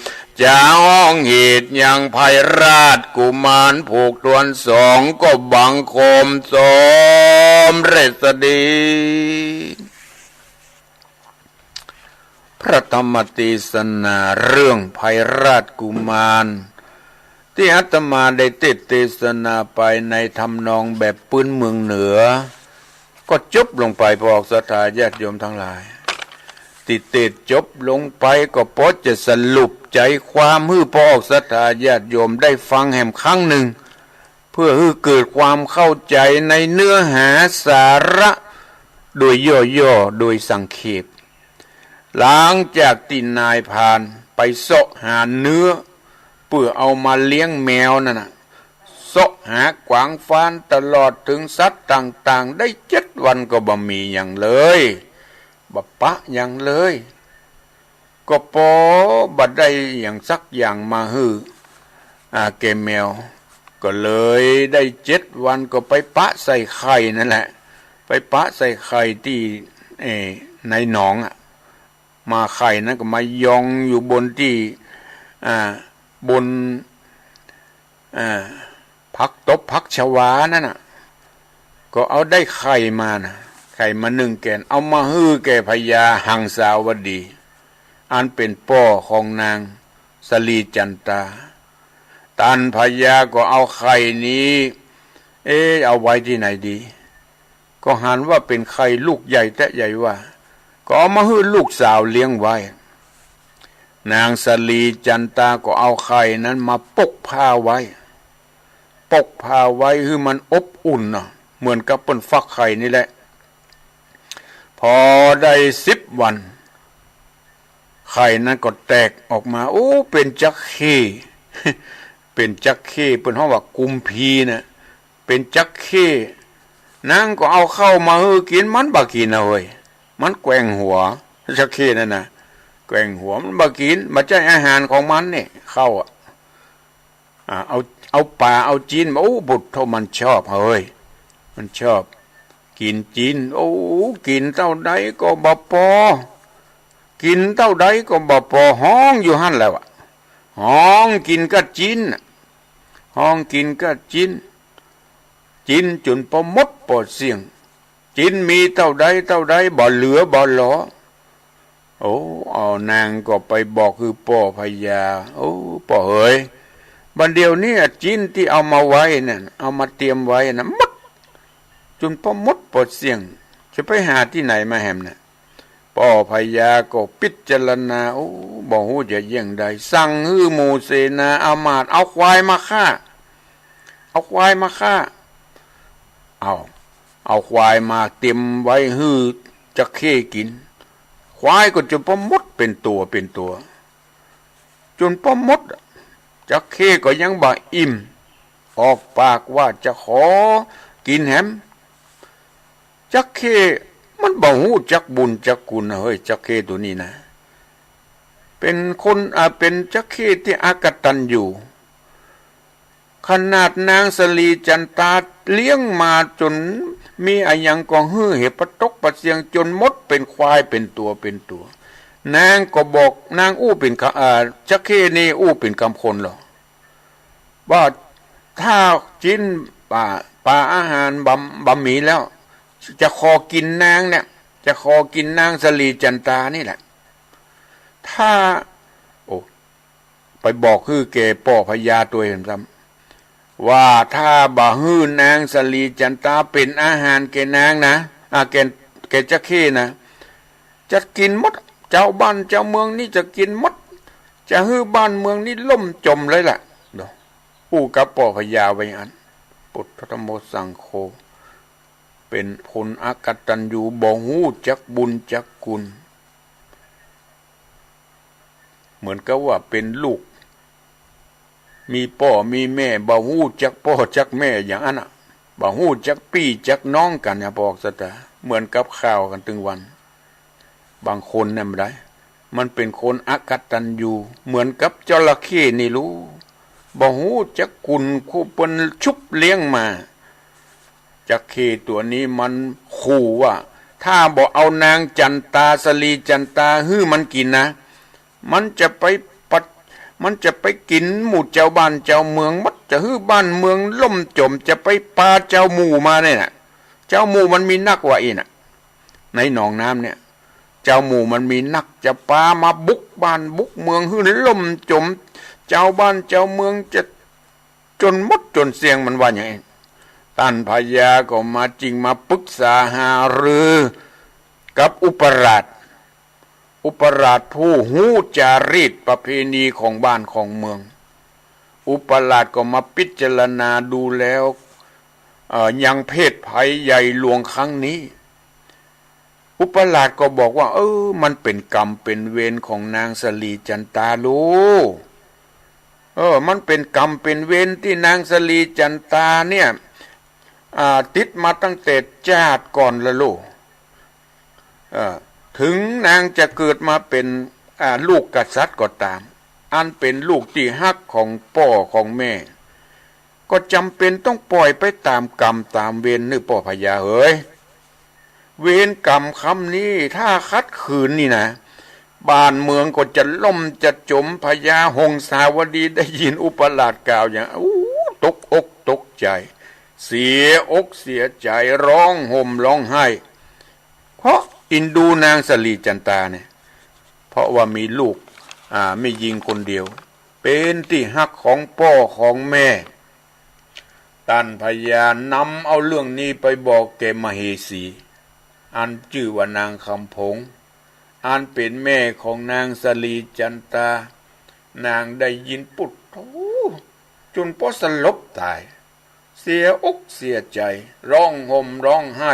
จะฮ้องเหตุยังไพราชกุมาร ผูกทวนสอง ก็บังคมสมเร็จดี พระธรรมเตสนาเรื่องไพราชกุมาร ตี้อาตมาได้เตสน์เตสนาไปในทำนองแบบปื้นเมืองเหนือ ก็จบลงไป ป้อออกศรัทธาญาติโยมตังหลาย ตี้เตสน์จบลงไปก็ปอจะสรุปใจ๋ความหื้อป้อออกศรัทธาญาติโยมได้ฟังแหมครั้งนึ่ง เพื่อหื้อเกิดความเข้าใจ๋ในเนื้อหาสาระ โดยย่อๆ โดยสังเขป หลังจากตี้นายพรานไปเซาะหาเนื้อ เปื้อเอามาเลี้ยงแมวนั่นน่ะ เซาะหาขวางฟานตลอดเถิงสัตว์ต่างๆ ได้เจ็ดวันก็บ่มีหยังเลย บ่ปะหยังเลย ก็ปอบ่ได้หยังสักอย่างมาหื้อ อ่า แก่แมว ก็เลยได้เจ็ดวันก็ไปปะใส่ไข่นั่นแหละ ไปปะใส่ไข่ตี้ เอ่อ ในหนองอะ มาไข่นั้นก็มายองอยู่บนตี้ อ่า บน อ่า ผักตบผักชวานั่นน่ะ ก็เอาได้ไข่มาน่ะ ไข่มาหนึ่งแก่น เอามาหื้อแก่พญาหังสาวดี อันเป๋นป้อของนางสะหลีจันตา ต้านพญาก็เอาไข่นี้ เอ๊ะ เอาไว้ตี้ไหนดี ก็หันว่าเป๋นไข่ลูกใหญ่แต๊ใหญ่ว่า ก็เอามาหื้อลูกสาวเลี้ยงไว้ นางสะหลีจันตาก็เอาไข่นั้นมาปกผ้าไว้ ปกผ้าไว้หื้อมันอบอุ่นน่ะ เหมือนกับเปิ้นฟักไข่นี่แหละ พอได้สิบวัน ไข่นั้นก็แตกออกมา โอ้ เป๋นจั๊กเข้ เป๋นจั๊กเข้ เปิ้นฮ้องว่ากุมพีน่ะ เป๋นจั๊กเข้ นางก็เอาข้าวมาหื้อกิ๋น มันบ่กิ๋นนะเฮ้ย มันแกว่งหัว จั๊กเข้นั่นน่ะ แกว่งหัว มันบ่กิ๋น บ่ใจ้อาหารของมันนี่ ข้าวอะ อ่า เอา เอาป๋า เอาจิ๊นมา โอ้ บุตรโธ่ มันชอบเฮ้ย มันชอบ กิ๋นจิ๊น โอ้ กิ๋นเต้าใดก็บ่ปอ กิ๋นเต้าใดก็บ่ปอ ฮ้องอยู่หั้นแหละวะ ฮ้องกิ๋นก้าจิ๊นน่ะ ฮ้องกิ๋นก้าจิ๊น จิ๊นจ๋นปอหมดปอเสี้ยง จิ๊นมีเต้าใดเต้าใด บ่เหลือบ่หลอ โอ้ เอานางก็ไปบอกหื้อป้อพญา โอ้ ป้อเหย บัดเดี๋ยวนี้อะจิ๊นตี้เอามาไว้นั่น เอามาเตรียมไว้น่ะ หมด จ๋นปอหมดปอเสี้ยง จะไปหาตี้ไหนมาแหมน่ะ ป้อพญาก็พิจารณา โอ้ บ่ฮู้จะเยียงใด สั่งหื้อหมู่เสนาอามาตย์เอาควายมาฆ่า เอาควายมาฆ่า เอา เอาควายมาเตรียมไว้หื้อจั๊กเข้กิ๋น ควายก็จ๋นปอหมดเป๋นตั๋วเป๋นตั๋ว จ๋นปอหมดอะ จั๊กเข้ก็ยังบ่อิ่ม ออกปากว่าจะขอกิ๋นแหม จั๊กเข้มันบ่ฮู้จักบุญจักคุณนะเฮ้ย จั๊กเข้ตั๋วนี้นะ เป๋นคน อ่า เป๋นจั๊กเข้ตี้อกตัญญู ขนาดนางสะหลีจันตาเลี้ยงมาจ๋นมีอะหยังก็หื้อเหปะตกปะเสี้ยงจ๋นหมดเป๋นควายเป๋นตั๋วเป๋นตั๋ว นางก็บอก นางอู้เป๋นกำ อ่า จั๊กเข้นี่อู้เป๋นกำคนลอ ว่าถ้าจิ๊น อ่า ป๋าอาหารบ่ บ่มีแล้ว จะขอกิ๋นนางเนี่ย จะขอกิ๋นนางสะหลีจันตานี่แหละ ถ้า โอ้ ไปบอกหื้อแก่ป้อพญาตวยหั้นซ้ำ ว่าถ้าบ่หื้อนางสะหลีจันตาเป๋นอาหารแก่นางนะ อ่า แก่ แก่จั๊กเข้นะ จะกิ๋นหมด จาวบ้านจาวเมืองนี่จะกิ๋นหมด จะหื้อบ้านเมืองนี่ล่มจ๋มเลยล่ะ อู้กับป้อพญาไว้อั้น ปุทธัง ธัมโม สังโฆ เป๋นคนอกตัญญู บ่ฮู้จักบุญจักคุณ เหมือนกับว่าเป๋นลูก มีป้อมีแม่ บ่ฮู้จักป้อจักแม่อย่างอั้นน่ะ บ่ฮู้จักปี้จักน้องกั๋นเนี่ย บอกสะตา เหมือนกับข่าวกั๋นตึงวัน บางคนเนี่ยมันได้ มันเป๋นคนอกตัญญู เหมือนกับจระเข้นี่ลู บ่ฮู้จักคุณคู่เปิ้นชุบเลี้ยงมา จั๊กเข้ตั๋วนี้มันขู่ว่า ถ้าบ่เอานางจันตา สะหลีจันตาหื้อมันกิ๋นนะ มันจะไปปัด มันจะไปกิ๋นหมู่จาวบ้านจาวเมืองหมด จะหื้อบ้านเมืองล่มจ๋ม จะไปปาจาวหมู่มาเนี่ยน่ะ จาวหมู่มันมีนักว่าอี้น่ะ ในหนองน้ำเนี่ย จาวหมู่มันมีนัก จะปามาบุกบ้านบุกเมืองหื้อล่มจ๋ม จาวบ้านจาวเมืองจะจ๋นหมดจ๋นเสี้ยง มันว่าอย่างอี้ ต้านพญาก็มาจึงมาปรึกษาหารือกับอุปราช อุปราชผู้ฮู้จารีตประเพณีของบ้านของเมือง อุปราชก็มาพิจารณาดูแล้ว เอ่อ ยังเพศภัยใหญ่หลวงครั้งนี้ อุปราชก็บอกว่า เออ มันเป๋นกรรมเป๋นเวรของนางสะหลีจันตาลู เออ มันเป๋นกรรมเป๋นเวรตี้นางสะหลีจันตาเนี่ย อ่า ติดมาตั้งแต่จาติก่อนละลู เออ เถิงนางจะเกิดมาเป๋น อ่า ลูกกษัตริย์ก็ต๋าม อันเป๋นลูกตี้ฮักของป้อของแม่ ก็จ๋ำเป๋นต้องป่อยไปต๋ามกรรมต๋ามเวรเน่อป้อพญาเหย เวรกรรมคำนี้ถ้าขัดขืนนี่นะ บ้านเมืองก็จะล่มจะจ๋ม พญาหงสาวดีได้ยินอุปราชกล่าวอย่าง อู้ ตกอกตกใจ๋ เสียอกเสียใจ๋ ฮ้องห่มฮ้องไห้ เพราะเอ็นดูนางสะหลีจั๋นตาเนี่ย เพราะว่ามีลูก อ่า แม่ญิงคนเดียว เป๋นตี้ฮักของป้อของแม่ ต้านพญานำเอาเรื่องนี้ไปบอกแก่มเหสี อันจื้อว่านางคำผง อันเป๋นแม่ของนางสะหลีจั๋นตา นางได้ยินปุ๊ดโธ จ๋นป้อสลบต๋าย เสียอกเสียใจ๋ ฮ้องห่มฮ้องไห้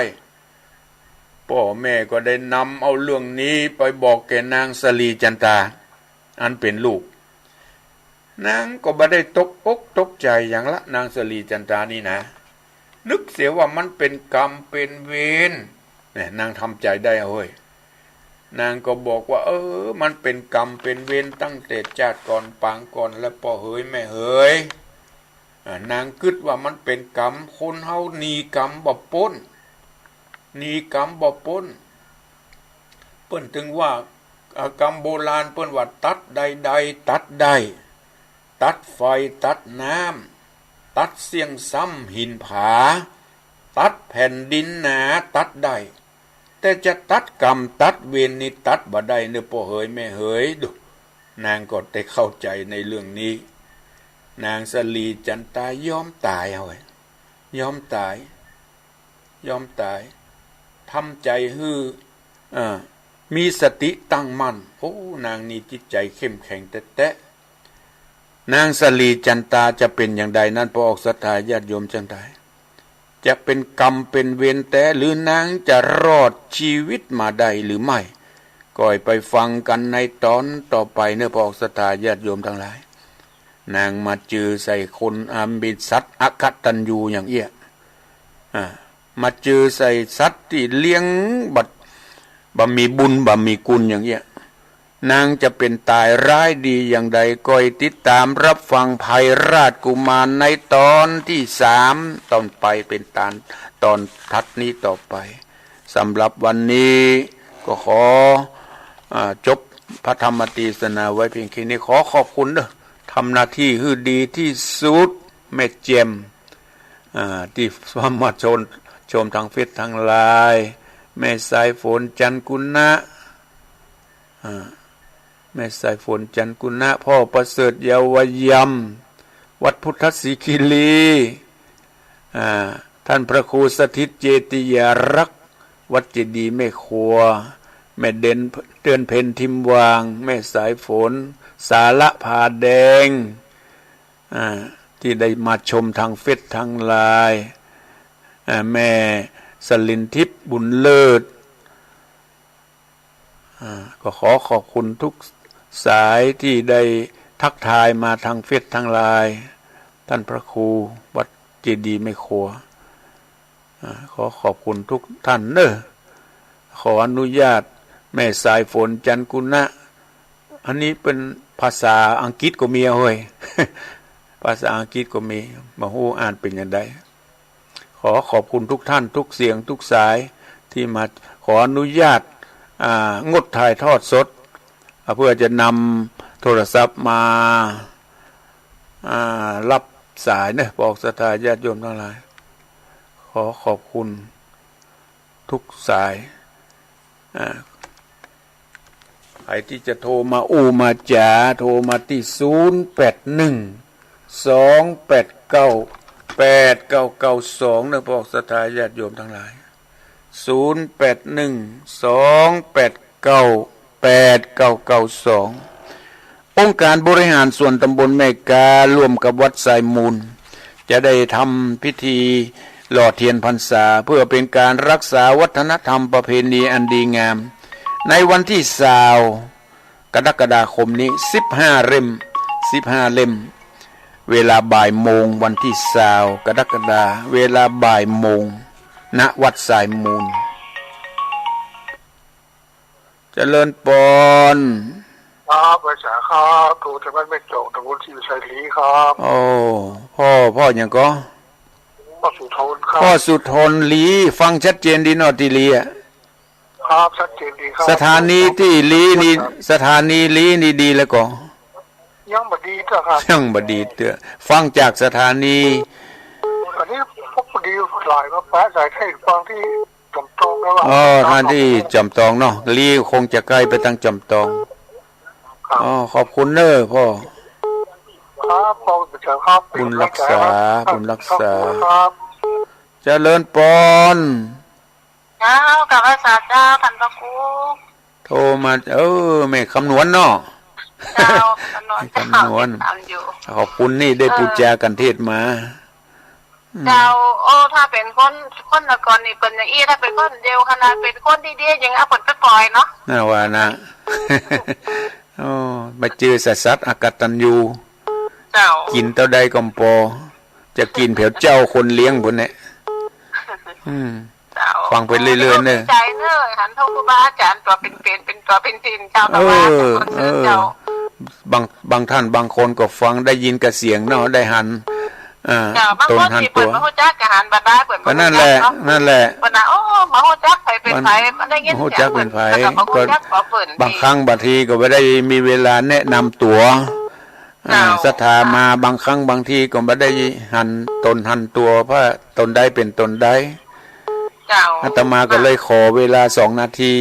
ป้อแม่ก็ได้นำเอาเรื่องนี้ไปบอกแก่นางสะหลีจั๋นตา อันเป๋นลูก นางก็บ่ได้ตกอกตกใจ๋หยังละ นางสะหลีจั๋นตานี่นะ นึกเสียว่ามันเป๋นกรรมเป๋นเวร เนี่ย นางทำใจ๋ได้เฮ้ย นางก็บอกว่า เออ มันเป๋นกรรมเป๋นเวรตั้งแต่จาติก่อนปางก่อนแล้วป้อเหยแม่เหย อ่า นางกึ๊ดว่ามันเป๋นกรรม คนเฮาหนีกรรมบ่ป๊น หนีกรรมบ่ป๊น เปิ้นตึงว่า อ่า กำโบราณเปิ้นว่าตัดใดๆ ตัดได้ ตัดไฟตัดน้ำ ตัดเสี้ยงซ้ำหินผา ตัดแผ่นดินหนาตัดได้ แต่จะตัดกรรมตัดเวรนี่ตัดบ่ได้เน่อป้อเหยแม่เหย ดู นางก็ได้เข้าใจ๋ในเรื่องนี้ นางสะหลีจั๋นตายอมต๋ายเฮ้ย ยอมต๋าย ยอมต๋าย ทำใจ๋หื้อ เอ่อ มีสติตั้งมั่น โอ้ นางนี่จิตใจ๋เข้มแข็งแต๊ๆ นางสะหลีจั๋นตาจะเป๋นอย่างใดนั้น ป้อศรัทธาญาติโยมจั้งหลาย จะเป๋นกรรมเป๋นเวรแต๊ หรือนางจะรอดจีวิตมาได้หรือไม่ ก็ไปฟังกั๋นในต๋อนต่อไปเน่อ ป้อศรัทธาญาติโยมตังหลาย นางมาเจอใส่คน อ่า เป๋นสัตว์อกตัญญูอย่างเอี้ย อ่า มาเจอใส่สัตว์ตี้เลี้ยงบ่ บ่มีบุญบ่มีคุณอย่างเอี้ย นางจะเป๋นต๋ายร้ายดีอย่างใด ก็ให้ติดต๋ามรับฟังภัยราชกุมารในต๋อนตี้สาม ต๋อนไปเป๋นต๋อน ต๋อนถัดนี้ต่อไป สำหรับวันนี้ก็ขอ อ่า จบพระธรรมเทศนาไว้เพียงแค่นี้ ขอขอบคุณเน่อ ทำหน้าตี้หื้อดีตี้สุด แม่แจ่ม อ่า ตี้มาชม ชมตางเฟซตางไลน์ แม่สายฝน จันทร์กุณะ อ่า แม่สายฝน จันทร์กุณะ พ่อประเสริฐ เยาวยำ วัดพุทธศรีคีรี อ่า ต้านพระครูสถิต เจติยารักษ์ วัดเจดีย์แม่ครัว แม่เด่น เดือนเพ็ญ ทิมวาง แม่สายฝน สาระผาแดง อ่า ตี้ได้มาชมตางเฟซตางไลน์ อ่า แม่สลินทิพย์ บุญเลิศ อ่า ก็ขอขอบคุณทุกสายตี้ได้ทักทายมาตางเฟซตางไลน์ ต้านพระครูวัดเจดีย์แม่ครัว อ่า ขอขอบคุณทุกท่านเน่อ ขออนุญาต แม่สายฝน จันทร์กุณะ อันนี้เป๋นภาษาอังกฤษก็มีอะเฮ้ย ภาษาอังกฤษก็มี บ่ฮู้อ่านเป๋นอย่างใด ขอขอบคุณทุกท่านทุกเสียงทุกสายตี้มา ขออนุญาต อ่า งดถ่ายทอดสด อ่า เพื่อจะนำโทรศัพท์มา อ่า รับสายเน่อ ป้อศรัทธาญาติโยมตังหลาย ขอขอบคุณทุกสาย อ่า ใผตี้จะโทรมาอู้มาจ๋า โทรมาตี้ ศูนย์แปดหนึ่ง สองแปดเก้า แปดเก้าเก้าสอง เน่อ ป้อศรัทธาญาติโยมตังหลาย ศูนย์แปดหนึ่ง สองแปดเก้า แปดเก้าเก้าสอง องค์การบริหารส่วนตำบลแม่การ่วมกับวัดสายมูล จะได้ทำพิธีหล่อเทียนพรรษา เพื่อเป็นการรักษาวัฒนธรรมประเพณีอันดีงาม ในวันตี้ซาว กรกฎาคมนี้ สิบห้าเล่ม สิบห้าเล่ม เวลาบ่ายโมง วันตี้ซาว กรกฎา เวลาบ่ายโมง ณ วัดสายมูล เจริญปอน ครับ ไหว้สาครับ โทรจากบ้านแม่จอก ตำบลศรีวิชัยลีครับ โอ้ ป้อ ป้อหยังก่อ ป้อสุทนครับ ป้อสุทนลี ฟังชัดเจนดีเนาะตี้ลีอะ ครับ ชัดเจนดีครับ สถานีตี้ลีนี่ สถานีลีนี่ดีแล้วก่อ ยังบ่ดีเตื้อครับ ยังบ่ดีเตื้อ ฟังจากสถานี อันนี้พอดีหลายมาแปะสายไทยฟังตี้จอมตองแล้วว่า อ๋อ ทางตี้จอมตองเนาะ ลีคงจะใก้ไปตางจอมตอง ครับ อ๋อ ขอบคุณเน้อป้อ ครับ ป้อสุทนครับ บุญรักษา บุญรักษา ครับ เจริญปอน เจ้า กราบไหว้สาเจ้า ต้านพระครู โทรมา เออ แม่คำนวณเนาะ เจ้า คำนวณ คำนวณ เจ้า ติดต๋ามอยู่ ขอบคุณนี่ได้ เออ ปู๋จากั๋นเทศน์มา อืม เจ้า โอ้ ถ้าเป๋นคน คนละก่อนนี่เป๋นอย่างอี้ ถ้าเป๋นคนเดียวขนาดเป๋นคนดีๆ ยังเอาเปิ้นไปป่อยเนาะ น่าว่านะ โอ้ มาเจอสัตว์ สัตว์อกตัญญู เจ้า กิ๋นเต้าใดก็บ่ปอ จะกิ๋นแผวเจ้าคนเลี้ยงปู้นแหละ อืม เจ้า ฟังไปเรื่อยๆ เน้อ ดีใจ๋เน้อ หันเต้าครูบาอาจ๋ารย์ตั๋วเป๋นๆ เป๋นตั๋วเป๋นตินเจ้า เออ แต่ว่า เออ เจ้า บาง บางต้านบางคนก็ฟังได้ยินกระเสียงเนาะ ได้หัน อ่า เจ้า บางคน ต๋นหันตั๋ว ตี้เปิ้นบ่ฮู้จักก็หันบ่ได้ เปิ้นบ่ฮู้จักเนาะ ก็นั่นแหละ นั่นแหละ เปิ้นว่า โอ้ บ่ฮู้จักใผเป๋นใผ มัน บ่ได้ยิน บ่ฮู้จักเป๋นใผ เสียงเปิ้นก็บ่ฮู้จักตั๋วเปิ้น บางครั้งบางทีก็บ่ได้มีเวลาแนะนำตั๋ว อ่า เจ้า ศรัทธามาบางครั้งบางทีก็บ่ได้หันต๋นหันตั๋วว่าต๋นใดเป๋นต๋นใด เจ้า อาตมาก็เลยขอเวลาสองนาที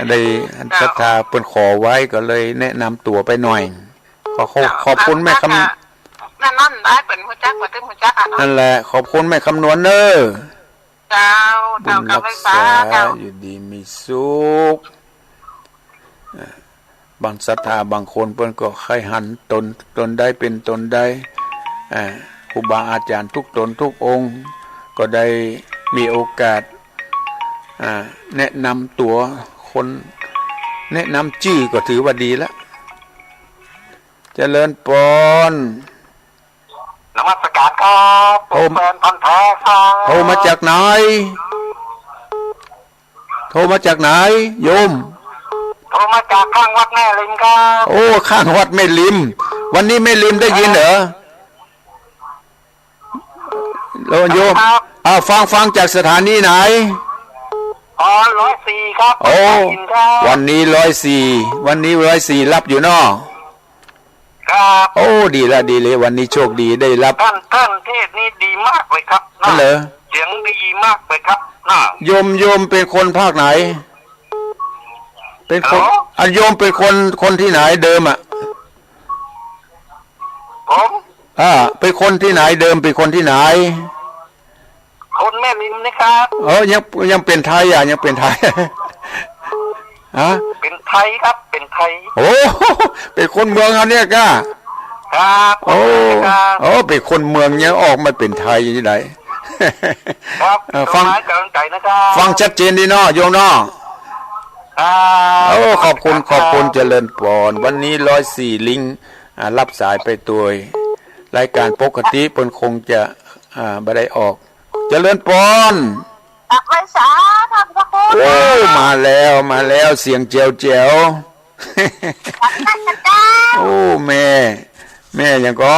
ได้ เจ้า ศรัทธาเปิ้นขอไว้ก็เลยแนะนำตั๋วไปหน่อย ขอ ขอ เจ้า ขอบคุณแม่คำ นั่น นั่นได้เปิ้นฮู้จัก บ่ได้ฮู้จักอะเนาะ นั่นแหละ ขอบคุณแม่คำนวณเน้อ เจ้า บุญรักษา เจ้า กราบไหว้สาเจ้า อยู่ดีมีสุข อ่า บางศรัทธาบางคนเปิ้นก็ใค่หันต๋น ต๋นใดเป๋นต๋นใด อ่า ครูบาอาจ๋ารย์ทุกต๋นทุกองค์ ก็ได้มีโอกาส อ่า แนะนำตั๋วคน แนะนำจื้อก็ถือว่าดีละ เจริญปอน นมัสการครับ ผม ผมแฟนพันธุ์แท้ครับ โทรมาจากไหน โทรมาจากไหน โยม โทรมาจากข้างวัดแม่ริมครับ โอ้ ข้างวัดแม่ริม วันนี้แม่ริมได้ยินเหรอ โอ้ โยม ครับ อ่า ฟัง ฟังจากสถานีไหน อ๋อ ร้อยสี่ครับ โอ้ ได้ยินครับ วันนี้ร้อยสี่ วันนี้ร้อยสี่รับอยู่เนาะ ครับ โอ้ ดีละ ดีเลย วันนี้โชคดีได้รับ ท่าน ท่านเทศน์นี่ดีมากเลยครับ นั่นเหรอ เสียงดีมากเลยครับ นะ โยม โยมเป๋นคนภาคไหน เป๋นคน ฮัลโหล อ่ะ โยมเป๋นคน คนตี้ไหนเดิมอะ ผม อ่า เป๋นคนตี้ไหนเดิม เป๋นคนตี้ไหน คนแม่ริมนี่ครับ เออ ยัง ยังเป๋นไทยอะ ยังเป๋นไทย ฮะ เป๋นไทยครับ เป๋นไทย โอ้ เป๋นคนเมืองเฮาเนี่ยก้า ครับ โอ้ ครับ โอ้ เป๋นคนเมืองยังออกมาเป๋นไทยอยู่ไหน ครับ เออ ฟัง ต้นไม้กำลังใจนะครับ ฟังชัดเจนดีเนาะ โยมเนาะ ครับ โอ้ ขอบคุณ ขอบคุณ เจริญปอน วันนี้ร้อยสี่ลิงก์ อ่า รับสายไปตวย รายการปกติเปิ้นคงจะ อ่า บ่ได้ออก เจริญปอน กราบไหว้สาท่านพระครู โอ้ มาแล้ว มาแล้ว เสียงแจ๋วๆ กราบไหว้สาเจ้า โอ้ แม่ แม่หยังก่อ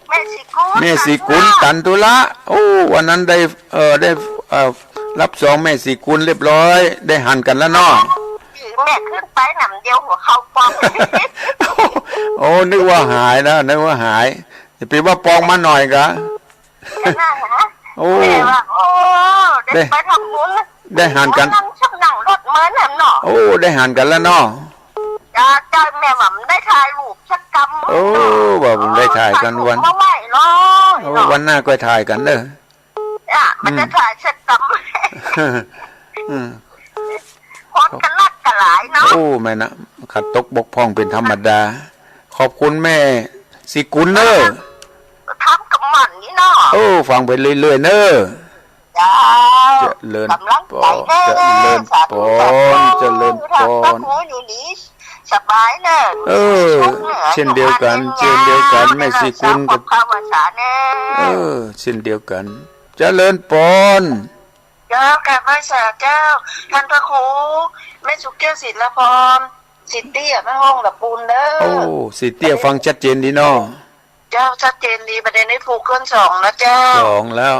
แม่ศรีกุล แม่ศรีกุล ตันตุละ ตันตุละ โอ้ วันนั้นได้ เอ่อ ได้ เอ่อ รับซองแม่ศรีกุลเรียบร้อย ได้หันกั๋นแล้วเนาะ แม่ขึ้นไปหนำเดียวหัวเข่าปอง โอ้ นึกว่าหายนะ นึกว่าหาย อย่าไปว่าปองมาหน่อยกะ ก็นั่นนะ โอ้ แม่ว่า โอ้ ได้ ได้ไปทำบุญ ได้หันกั๋น นั่งชักนั่งรถมานั่นเนาะ โอ้ ได้หันกั๋นแล้วเนาะ จ้า จ้า แม่ว่ามันได้ถ่ายรูปสักกำ โอ้ ว่ามันได้ถ่ายกั๋นวัน มาไหว้เนาะ โอ้ เนาะ วันหน้าก็ถ่ายกั๋นเด้อ อ่ะ มันจะ อืม ถ่ายสักกำ อืม คนก็รักกันหลายเนาะ โอ้ แม่นะ ขาดตกบกพร่องเป๋นธรรมดา ขอบคุณแม่ศรีกุลเน้อ ทำกับหม่อนนี่เนาะ โอ้ ฟังไปเรื่อยๆ เน้อ เจ้า เจริญปอน กำลังใจเน้อ เจริญปอน สาธุ สาธุ เจริญปอน พระครูอยู่ดีสบายเน้อ เออ เช่นเดียวกั๋น เช่นเดียวกั๋น แม่ศรีกุลกับ เข้าพรรษาเน้อ เออ เช่นเดียวกั๋น เจริญปอน เจ้า กราบไหว้สาเจ้า ท่านพระครู แม่สุแก้วศิลปพร สีเตี้ย แม่ฮ่องตะปูนเน่อ โอ้ สีเตี้ย ฟังชัดเจนดีเนาะ เจ้า ชัดเจนดี บ่าเดี่ยวนี้ผูกคนสองแล้วเจ้า สองแล้ว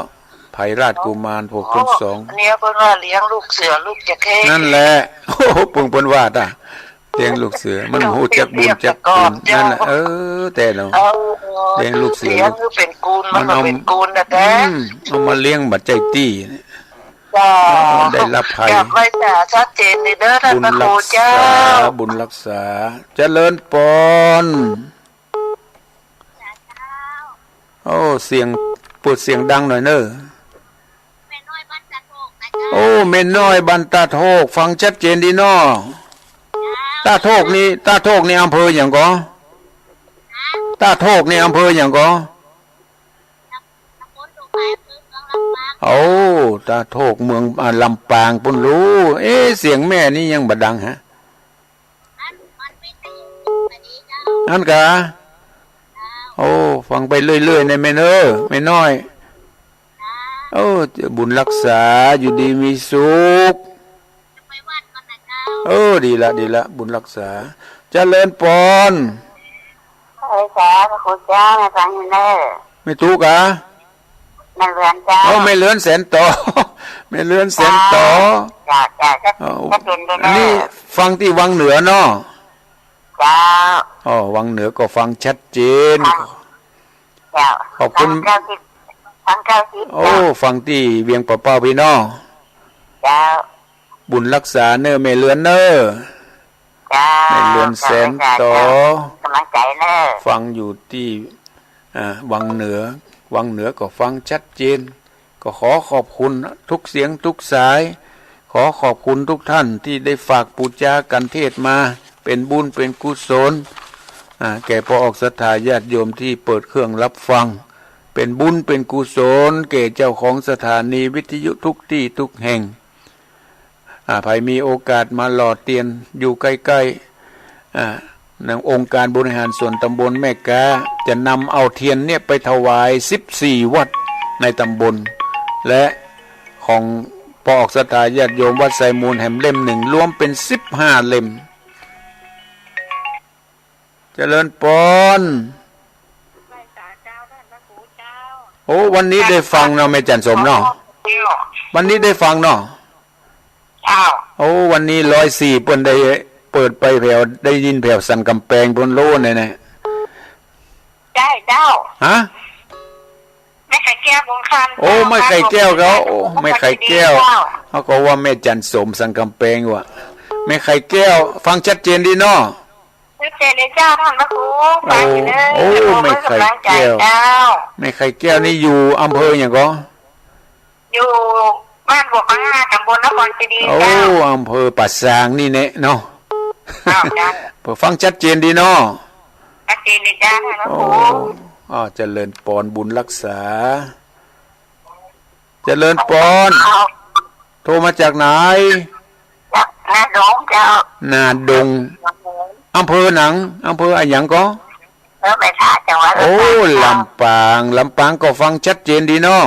ไพราชกุมารผูกคนสอง โอ้ อันนี้เปิ้นว่าเลี้ยงลูกเสือลูกจระเข้ นั่นแหละ โอ้โห เปิ้น เปิ้นว่าตา เลี้ยงลูกเสือ มันฮู้จักบุญจักคุณ เจ้า นั่นแหละ เออ แต่เนาะ เออ เลี้ยงลูกเสือ เลี้ยงลูก คือเป๋นกูล มัน มันเอา บ่เป๋นกูลนะแต๊ อืม เอามาเลี้ยงบ่ใจ้ตี้ เจ้า ได้รับภัย กราบไหว้สาชัดเจนดีเด้อท่านพระครูเจ้า บุญรักษา บุญรักษา เจริญปอน โอ้ เสียง เปิดเสียงดังหน่อยเน่อ โอ้ แม่น้อยบ้านตาดโฮก ฟังชัดเจนดีเนาะ ตาดโฮกนี่ ตาดโฮกนี่อำเภอหยังก่อ ตาดโฮกนี่อำเภอหยังก่อ โอ้ ตาดโฮกเมือง อ่า ลำปางปู้นลูก เอ๊ะ เสียงแม่นี่ยังบ่ดังฮะ อั้นก่า โอ้ ฟังไปเรื่อยๆ เน่อแม่เน่อ แม่น้อย โอ้ บุญรักษา อยู่ดีมีสุข เออ ดีละ ดีละ บุญรักษา เจริญปอน เอ้ย สาธุเจ้า แม่ฟังอยู่เน่อ แม่ตุ๊กา แม่เรือนเจ้า โอ้ แม่เรือนแสนต่อ แม่เรือนแสนต่อ เจ้า เจ้า เจ้า เอ้า ชัดเจนดีเน่อ อันนี้ฟังตี้วังเหนือเนาะ เจ้า อ๋อ วังเหนือก็ฟังชัดเจน เจ้า ขอบคุณ ฟังเก้าสิบ ฟังเก้าสิบ โอ้ เจ้า ฟังตี้เวียงป่าเป้าปี้เนาะ เจ้า บุญรักษาเน่อแม่เรือนเน่อ เจ้า แม่เรือนแสนต่อ เจ้า กำลังใจ๋เน่อ ฟังอยู่ตี้ อ่า วังเหนือ วังเหนือก็ฟังชัดเจน ก็ขอขอบคุณทุกเสียงทุกสาย ขอขอบคุณทุกท่านที่ได้ฝากปู๋จากัณฑ์เทศน์มา เป๋นบุญเป๋นกุศล อ่า แก่ป้อออกศรัทธาญาติโยมที่เปิดเครื่องรับฟัง เป๋นบุญเป๋นกุศล แก่เจ้าของสถานีวิทยุทุกตี้ทุกแห่ง อ่า ใผมีโอกาสมาหล่อเตียนอยู่ใก้ๆ อ่า ในองค์การบริหารส่วนตำบลแม่ก๊า จะนำเอาเตียนเนี่ยไปถวายสิบสี่วัดในตำบล และของป้อออกศรัทธาญาติโยมวัดไซมูลแหมเล่มหนึ่ง รวมเป๋นสิบห้าเล่ม เจริญปอน โอ้ วันนี้ได้ฟังเนาะ แม่จันทร์สมเนาะ วันนี้ได้ฟังเนาะ เจ้า โอ้ วันนี้ร้อยสี่เปิ้นได้เปิดไปแผว ได้ยินแผวสันกำแปงปู้นโลดเนี่ยนะ ใจ้เจ้า ฮะ แม่ไข่แก้วคงคำ โอ้ แม่ไข่แก้วเขา โอ้ แม่ไข่แก้ว เจ้า เขาก็ว่าแม่จันทร์สมสันกำแปงว่ะ แม่ไข่แก้ว ฟังชัดเจนดีเนาะ ชัดเจนเลยเจ้า ท่านพระครู ฟังอยู่เน่อ โอ้ โอ้ แม่ไข่แก้ว เจ้า แม่ไข่แก้วนี่อยู่อำเภอหยังก่อ อยู่บ้านบัวพระห้า ตำบลนครเจดีย์ โอ้ เจ้า อำเภอป่าซางนี่แหละเนาะ เจ้า เจ้า ฟังชัดเจนดีเนาะ ชัดเจนเลยเจ้า ท่านพระครู โอ้ อ้าว เจริญปอน บุญรักษา เจริญปอน เจ้า โทรมาจากไหน จากนาดงเจ้า นาดง อำเภอหยัง อำเภออะหยังก่อ อำเภอแม่สะ จังหวัดลำปาง โอ้ ลำปาง ลำปางก็ฟังชัดเจนดีเนาะ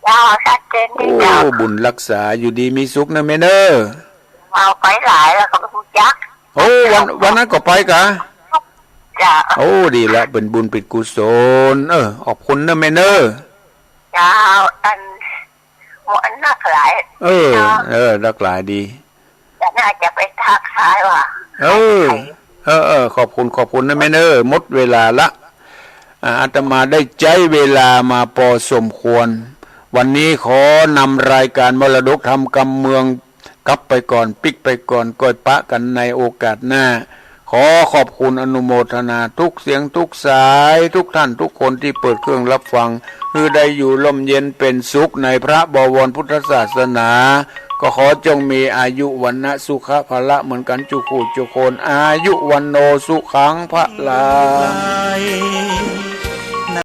เจ้า ชัดเจนดีเจ้า โอ้ บุญรักษา อยู่ดีมีสุขเน่อแม่เน่อ เอาไปหลายแล้วก็บ่ฮู้จัก โอ้ วัน วันนั้นก็ไปกา เจ้า โอ้ ดีละ เป๋นบุญเป๋นกุศล เออ ขอบคุณเน่อแม่เน่อ เจ้า อัน หมู่อันนักหลาย เออ เนาะ เออ นักหลายดี แต่น่าจะไปทักทายว่า เออ เออ เออ ขอบคุณ ขอบคุณเน่อแม่เน่อ หมดเวลาละ อ่า อาตมาได้ใจ๊เวลามาปอสมควร วันนี้ขอนำรายการมรดกธรรมกำเมือง กลับไปก่อน ปิ๊กไปก่อน ก้อยปะกั๋นในโอกาสหน้า ขอขอบคุณอนุโมทนาทุกเสียงทุกสาย ทุกท่านทุกคนตี้เปิดเครื่องรับฟัง หื้อได้อยู่ร่มเย็นเป๋นสุขในพระบวรพุทธศาสนา ก็ขอจงมีอายุวรรณะสุขะพละเหมือนกั๋นจุกคู่จุกคน อายุวัณโณสุขังพลัง